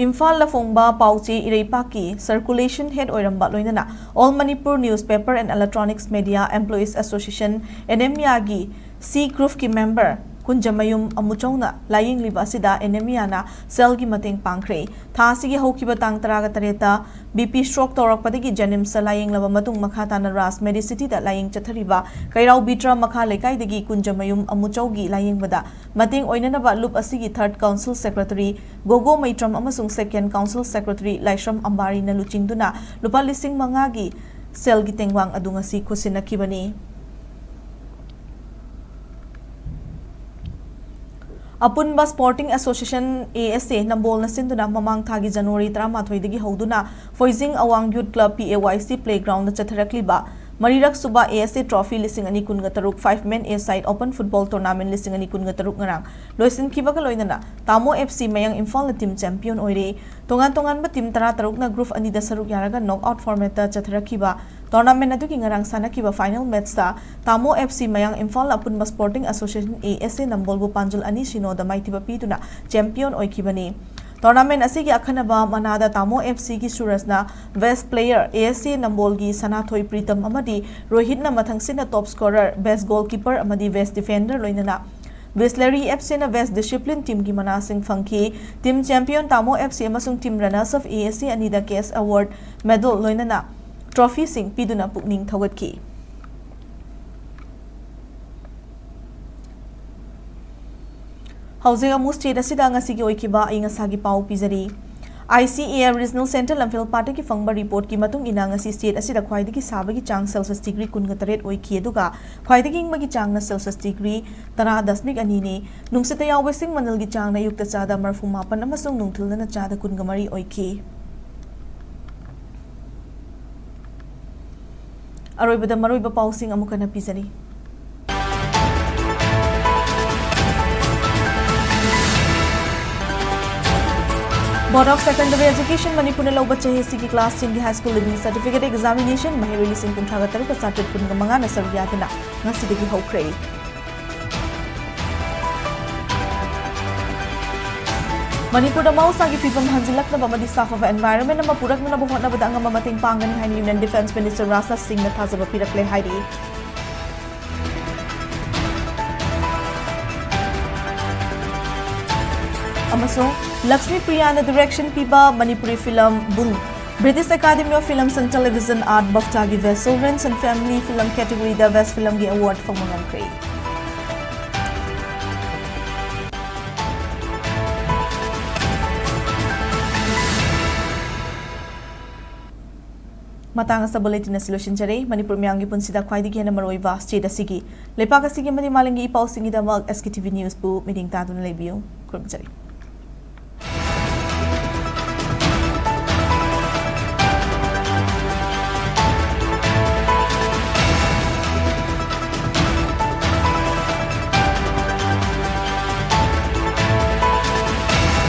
ꯏꯝꯐꯥꯜꯗ ꯐꯣꯡꯕ ꯄꯥꯎꯆꯦ ꯏꯔꯩꯄꯥꯛꯀꯤ circulation head ꯑꯣꯏꯔꯝꯕ ꯂꯣꯏꯅꯅ All Manipur Newspaper and Electronics Media Employees Association, ꯑꯦꯅꯦꯃꯤꯌꯥꯒꯤ C groupꯀꯤ member ꯀꯨꯟꯖꯃꯌꯨꯝ ꯑꯃꯨꯆꯧꯅ ꯂꯥꯌꯦꯡꯂꯤꯕ ꯑꯁꯤꯗ ꯑꯦꯅꯦꯃꯤꯌꯥꯅ ꯁꯦꯜꯒꯤ ꯃꯇꯦꯡ ꯄꯥꯡꯈ꯭ꯔꯦ꯫ ꯊꯥ ꯑꯁꯤꯒꯤ ꯍꯧꯈꯤꯕ ꯇꯥꯡ ꯇꯔꯥꯒ ꯇꯔꯦꯠꯇ B P stroke ꯇꯧꯔꯛꯄꯗꯒꯤ JNIMSꯇ ꯂꯥꯌꯦꯡꯂꯕ ꯃꯇꯨꯡ, ꯃꯈꯥ ꯇꯥꯅ ꯔꯥꯖ Medicityꯗ ꯂꯥꯌꯦꯡ ꯆꯠꯊꯔꯤꯕ ꯀꯩꯔꯥꯎ ꯕꯤꯇ꯭ꯔ ꯃꯈꯥ ꯂꯩꯀꯥꯏꯗꯒꯤ ꯀꯨꯟꯖꯃꯌꯨꯝ ꯑꯃꯨꯆꯧꯒꯤ ꯂꯥꯌꯦꯡꯕꯗ ꯃꯇꯦꯡ ꯑꯣꯏꯅꯅꯕ ꯂꯨꯞ ꯑꯁꯤꯒꯤ third council secretary ꯒꯣꯒꯣ ꯃꯩꯇ꯭ꯔꯝ ꯑꯃꯁꯨꯡ second council secretary ꯂꯥꯏꯁ꯭ꯔꯝ ꯑꯝꯕꯥꯔꯤꯅ ꯂꯨꯆꯤꯡꯗꯨꯅ ꯂꯨꯄꯥ ꯂꯤꯁꯤꯡ ꯃꯉꯥꯒꯤ ꯁꯦꯜꯒꯤ ꯇꯦꯡꯕꯥꯡ ꯑꯗꯨ ꯉꯁꯤ ꯈꯨꯠꯁꯤꯟꯅꯈꯤꯕꯅꯤ꯫ ꯑꯄꯨꯟꯕ Sporting Association, A S A, ꯅꯝꯕꯣꯜꯅ ꯁꯤꯟꯗꯨꯅ ꯃꯃꯥꯡ ꯊꯥꯒꯤ January ꯇꯔꯥꯃꯥꯊꯣꯏꯗꯒꯤ ꯍꯧꯗꯨꯅ ꯐꯣꯏꯖꯤꯡ ꯑꯋꯥꯡ Youth Club, P A Y C, playgroundꯗ ꯆꯠꯊꯔꯛꯂꯤꯕ ꯃꯔꯤꯔꯛ ꯁꯨꯕ A S A Trophy ꯂꯤꯁꯤꯡ ꯑꯅꯤ ꯀꯨꯟꯒ ꯇꯔꯨꯛ five man A side open football tournament ꯂꯤꯁꯤꯡ ꯑꯅꯤ ꯀꯨꯟꯒ ꯇꯔꯨꯛ ꯉꯔꯥꯡ ꯂꯣꯏꯁꯤꯟꯈꯤꯕꯒ ꯂꯣꯏꯅꯅ ꯇꯥꯃꯣ F C ꯃꯌꯥꯡ ꯏꯝꯐꯥꯜꯅ team champion ꯑꯣꯏꯔꯦ꯫ ꯇꯣꯉꯥꯟ ꯇꯣꯉꯥꯟꯕ team ꯇꯔꯥ ꯇꯔꯨꯛꯅ group ꯑꯅꯤꯗ ꯁꯔꯨꯛ ꯌꯥꯔꯒ knockout formatꯇ ꯆꯠꯊꯔꯛꯈꯤꯕ tournament ꯑꯗꯨꯒꯤ ꯉꯔꯥꯡ ꯁꯥꯟꯅꯈꯤꯕ final matchꯇ ꯇꯥꯃꯣ F C ꯃꯌꯥꯡ ꯏꯝꯐꯥꯜ ꯑꯄꯨꯟꯕ Sporting Association, A S A, ꯅꯝꯕꯣꯜꯕꯨ ꯄꯥꯟꯖꯜ ꯑꯅꯤ ꯁꯤꯅꯣꯗ ꯃꯥꯏꯊꯤꯕ ꯄꯤꯗꯨꯅ champion ꯑꯣꯏꯈꯤꯕꯅꯤ꯫ Tournament ꯑꯁꯤꯒꯤ ꯑꯈꯟꯅꯕ ꯃꯅꯥꯗ ꯇꯥꯃꯣ F Cꯒꯤ ꯁꯨꯔꯖꯅ best player, A S A ꯅꯝꯕꯣꯜꯒꯤ ꯁꯅꯥꯊꯣꯏ ꯄ꯭ꯔꯤꯇꯝ ꯑꯃꯗꯤ ꯔꯣꯍꯤꯠꯅ ꯃꯊꯪꯁꯤꯠꯅ top scorer, best goalkeeper ꯑꯃꯗꯤ best defender ꯂꯣꯏꯅꯅ Bisleri F Cꯅ best discipline teamꯒꯤ ꯃꯅꯥꯁꯤꯡ ꯐꯪꯈꯤ꯫ Team champion ꯇꯥꯃꯣ F C ꯑꯃꯁꯨꯡ team runners up A S A ꯑꯅꯤꯗ cash award, medal ꯂꯣꯏꯅꯅ trophyꯁꯤꯡ ꯄꯤꯗꯨꯅ ꯄꯨꯛꯅꯤꯡ ꯊꯧꯒꯠꯈꯤ꯫ ꯍꯧꯖꯤꯛ ꯑꯃꯨꯛ ꯁ꯭ꯇꯦꯠ ꯑꯁꯤꯗ ꯉꯁꯤꯒꯤ ꯑꯣꯏꯈꯤꯕ ꯑꯏꯪ ꯑꯁꯥꯒꯤ ꯄꯥꯎ ꯄꯤꯖꯔꯤ꯫ ICAR Regional Centre ꯂꯝꯐꯦꯜ ꯄꯥꯠꯇꯒꯤ ꯐꯪꯕ ꯔꯤꯄꯣꯔꯠꯀꯤ ꯃꯇꯨꯡ ꯏꯟꯅ, ꯉꯁꯤ ꯁ꯭ꯇꯦꯠ ꯑꯁꯤꯗ ꯈ꯭ꯋꯥꯏꯗꯒꯤ ꯁꯥꯕꯒꯤ ꯆꯥꯡ ꯁꯦꯜꯁꯤꯌꯁ ꯗꯤꯒ꯭ꯔꯤ ꯀꯨꯟꯒ ꯇꯔꯦꯠ ꯑꯣꯏꯈꯤ, ꯑꯗꯨꯒ ꯈ꯭ꯋꯥꯏꯗꯒꯤ ꯏꯪꯕꯒꯤ ꯆꯥꯡꯅ ꯁꯦꯜꯁꯤꯌꯁ ꯗꯤꯒ꯭ꯔꯤ ꯇꯔꯥ ꯗꯁꯃꯤꯛ ꯑꯅꯤꯅꯤ꯫ ꯅꯨꯡꯁꯤꯠꯇ ꯌꯥꯎꯕ ꯏꯁꯤꯡ ꯃꯅꯤꯜꯒꯤ ꯆꯥꯡꯅ ꯑꯌꯨꯛꯇ ꯆꯥꯗ ꯃꯔꯐꯨ ꯃꯥꯄꯟ ꯑꯃꯁꯨꯡ ꯅꯨꯡꯊꯤꯜꯗꯅ ꯆꯥꯗ ꯀꯨꯟꯒ ꯃꯔꯤ ꯑꯣꯏꯈꯤ꯫ ꯑꯔꯣꯏꯕꯗ ꯃꯔꯨꯑꯣꯏꯕ ꯄꯥꯎꯁꯤꯡ ꯑꯃꯨꯛ ꯍꯟꯅ ꯄꯤꯖꯔꯤ꯫ Board of Secondary Education ꯃꯅꯤꯄꯨꯔꯅ ꯂꯧꯕ ꯆꯍꯤ ꯑꯁꯤꯒꯤ class ten ꯒꯤ high school leaving certificate examination ꯃꯍꯩꯔꯣꯏ ꯂꯤꯁꯤꯡ ꯀꯨꯟꯊ꯭ꯔꯥꯒ ꯇꯔꯨꯛꯀ ꯆꯥꯇ꯭ꯔꯦꯠ ꯀꯨꯟꯒ ꯃꯉꯥꯅ ꯁꯔꯨꯛ ꯌꯥꯗꯨꯅ ꯉꯁꯤꯗꯒꯤ ꯍꯧꯈ꯭ꯔꯦ꯫ ꯃꯅꯤꯄꯨꯔꯗ ꯃꯍꯧꯁꯥꯒꯤ ꯐꯤꯕꯝ ꯍꯟꯖꯤꯜꯂꯛꯅꯕ ꯑꯃꯗꯤ ꯁꯥꯐꯕ environment ꯑꯃ ꯄꯨꯔꯛꯅꯅꯕ ꯍꯣꯠꯅꯕꯗ ꯑꯉꯝꯕ ꯃꯇꯦꯡ ꯄꯥꯡꯒꯅꯤ ꯍꯥꯏꯅ Union Defence Minister ꯔꯥꯖꯅꯥꯊ ꯁꯤꯡꯅ ꯊꯥꯖꯕ ꯄꯤꯔꯛꯂꯦ ꯍꯥꯏꯔꯤ꯫ ꯑꯃꯁꯨꯡ ꯂꯛꯁꯃꯤ ꯄ꯭ꯔꯤꯌꯥꯅ direction ꯄꯤꯕ Manipuri film ꯕꯨꯡ British Academy of Films and Television Art BAFTA ꯒꯤ Best Children's and Family Film category the Best Film ꯒꯤ award ꯐꯪꯕ ꯉꯝꯈ꯭ꯔꯦ꯫ ꯃꯇꯥꯡ ꯑꯁꯤꯗ bulletin ꯑꯁꯤ ꯂꯣꯏꯁꯤꯟꯖꯔꯦ꯫ ꯃꯅꯤꯄꯨꯔ ꯃꯤꯌꯥꯝꯒꯤ ꯄꯨꯟꯁꯤꯗ ꯈ꯭ꯋꯥꯏꯗꯒꯤ ꯍꯦꯟꯅ ꯃꯔꯨꯑꯣꯏꯕ state ꯑꯁꯤꯒꯤ, ꯂꯩꯄꯥꯛ ꯑꯁꯤꯒꯤ ꯑꯃꯗꯤ ꯃꯥꯂꯦꯝꯒꯤ ꯏ ꯄꯥꯎꯁꯤꯡꯒꯤꯗꯃꯛ SKTV News ꯕꯨ ꯃꯤꯠꯌꯦꯡ ꯇꯥꯗꯨꯅ ꯂꯩꯕꯤꯌꯨ꯫ ꯈꯨꯔꯨꯝꯖꯔꯤ꯫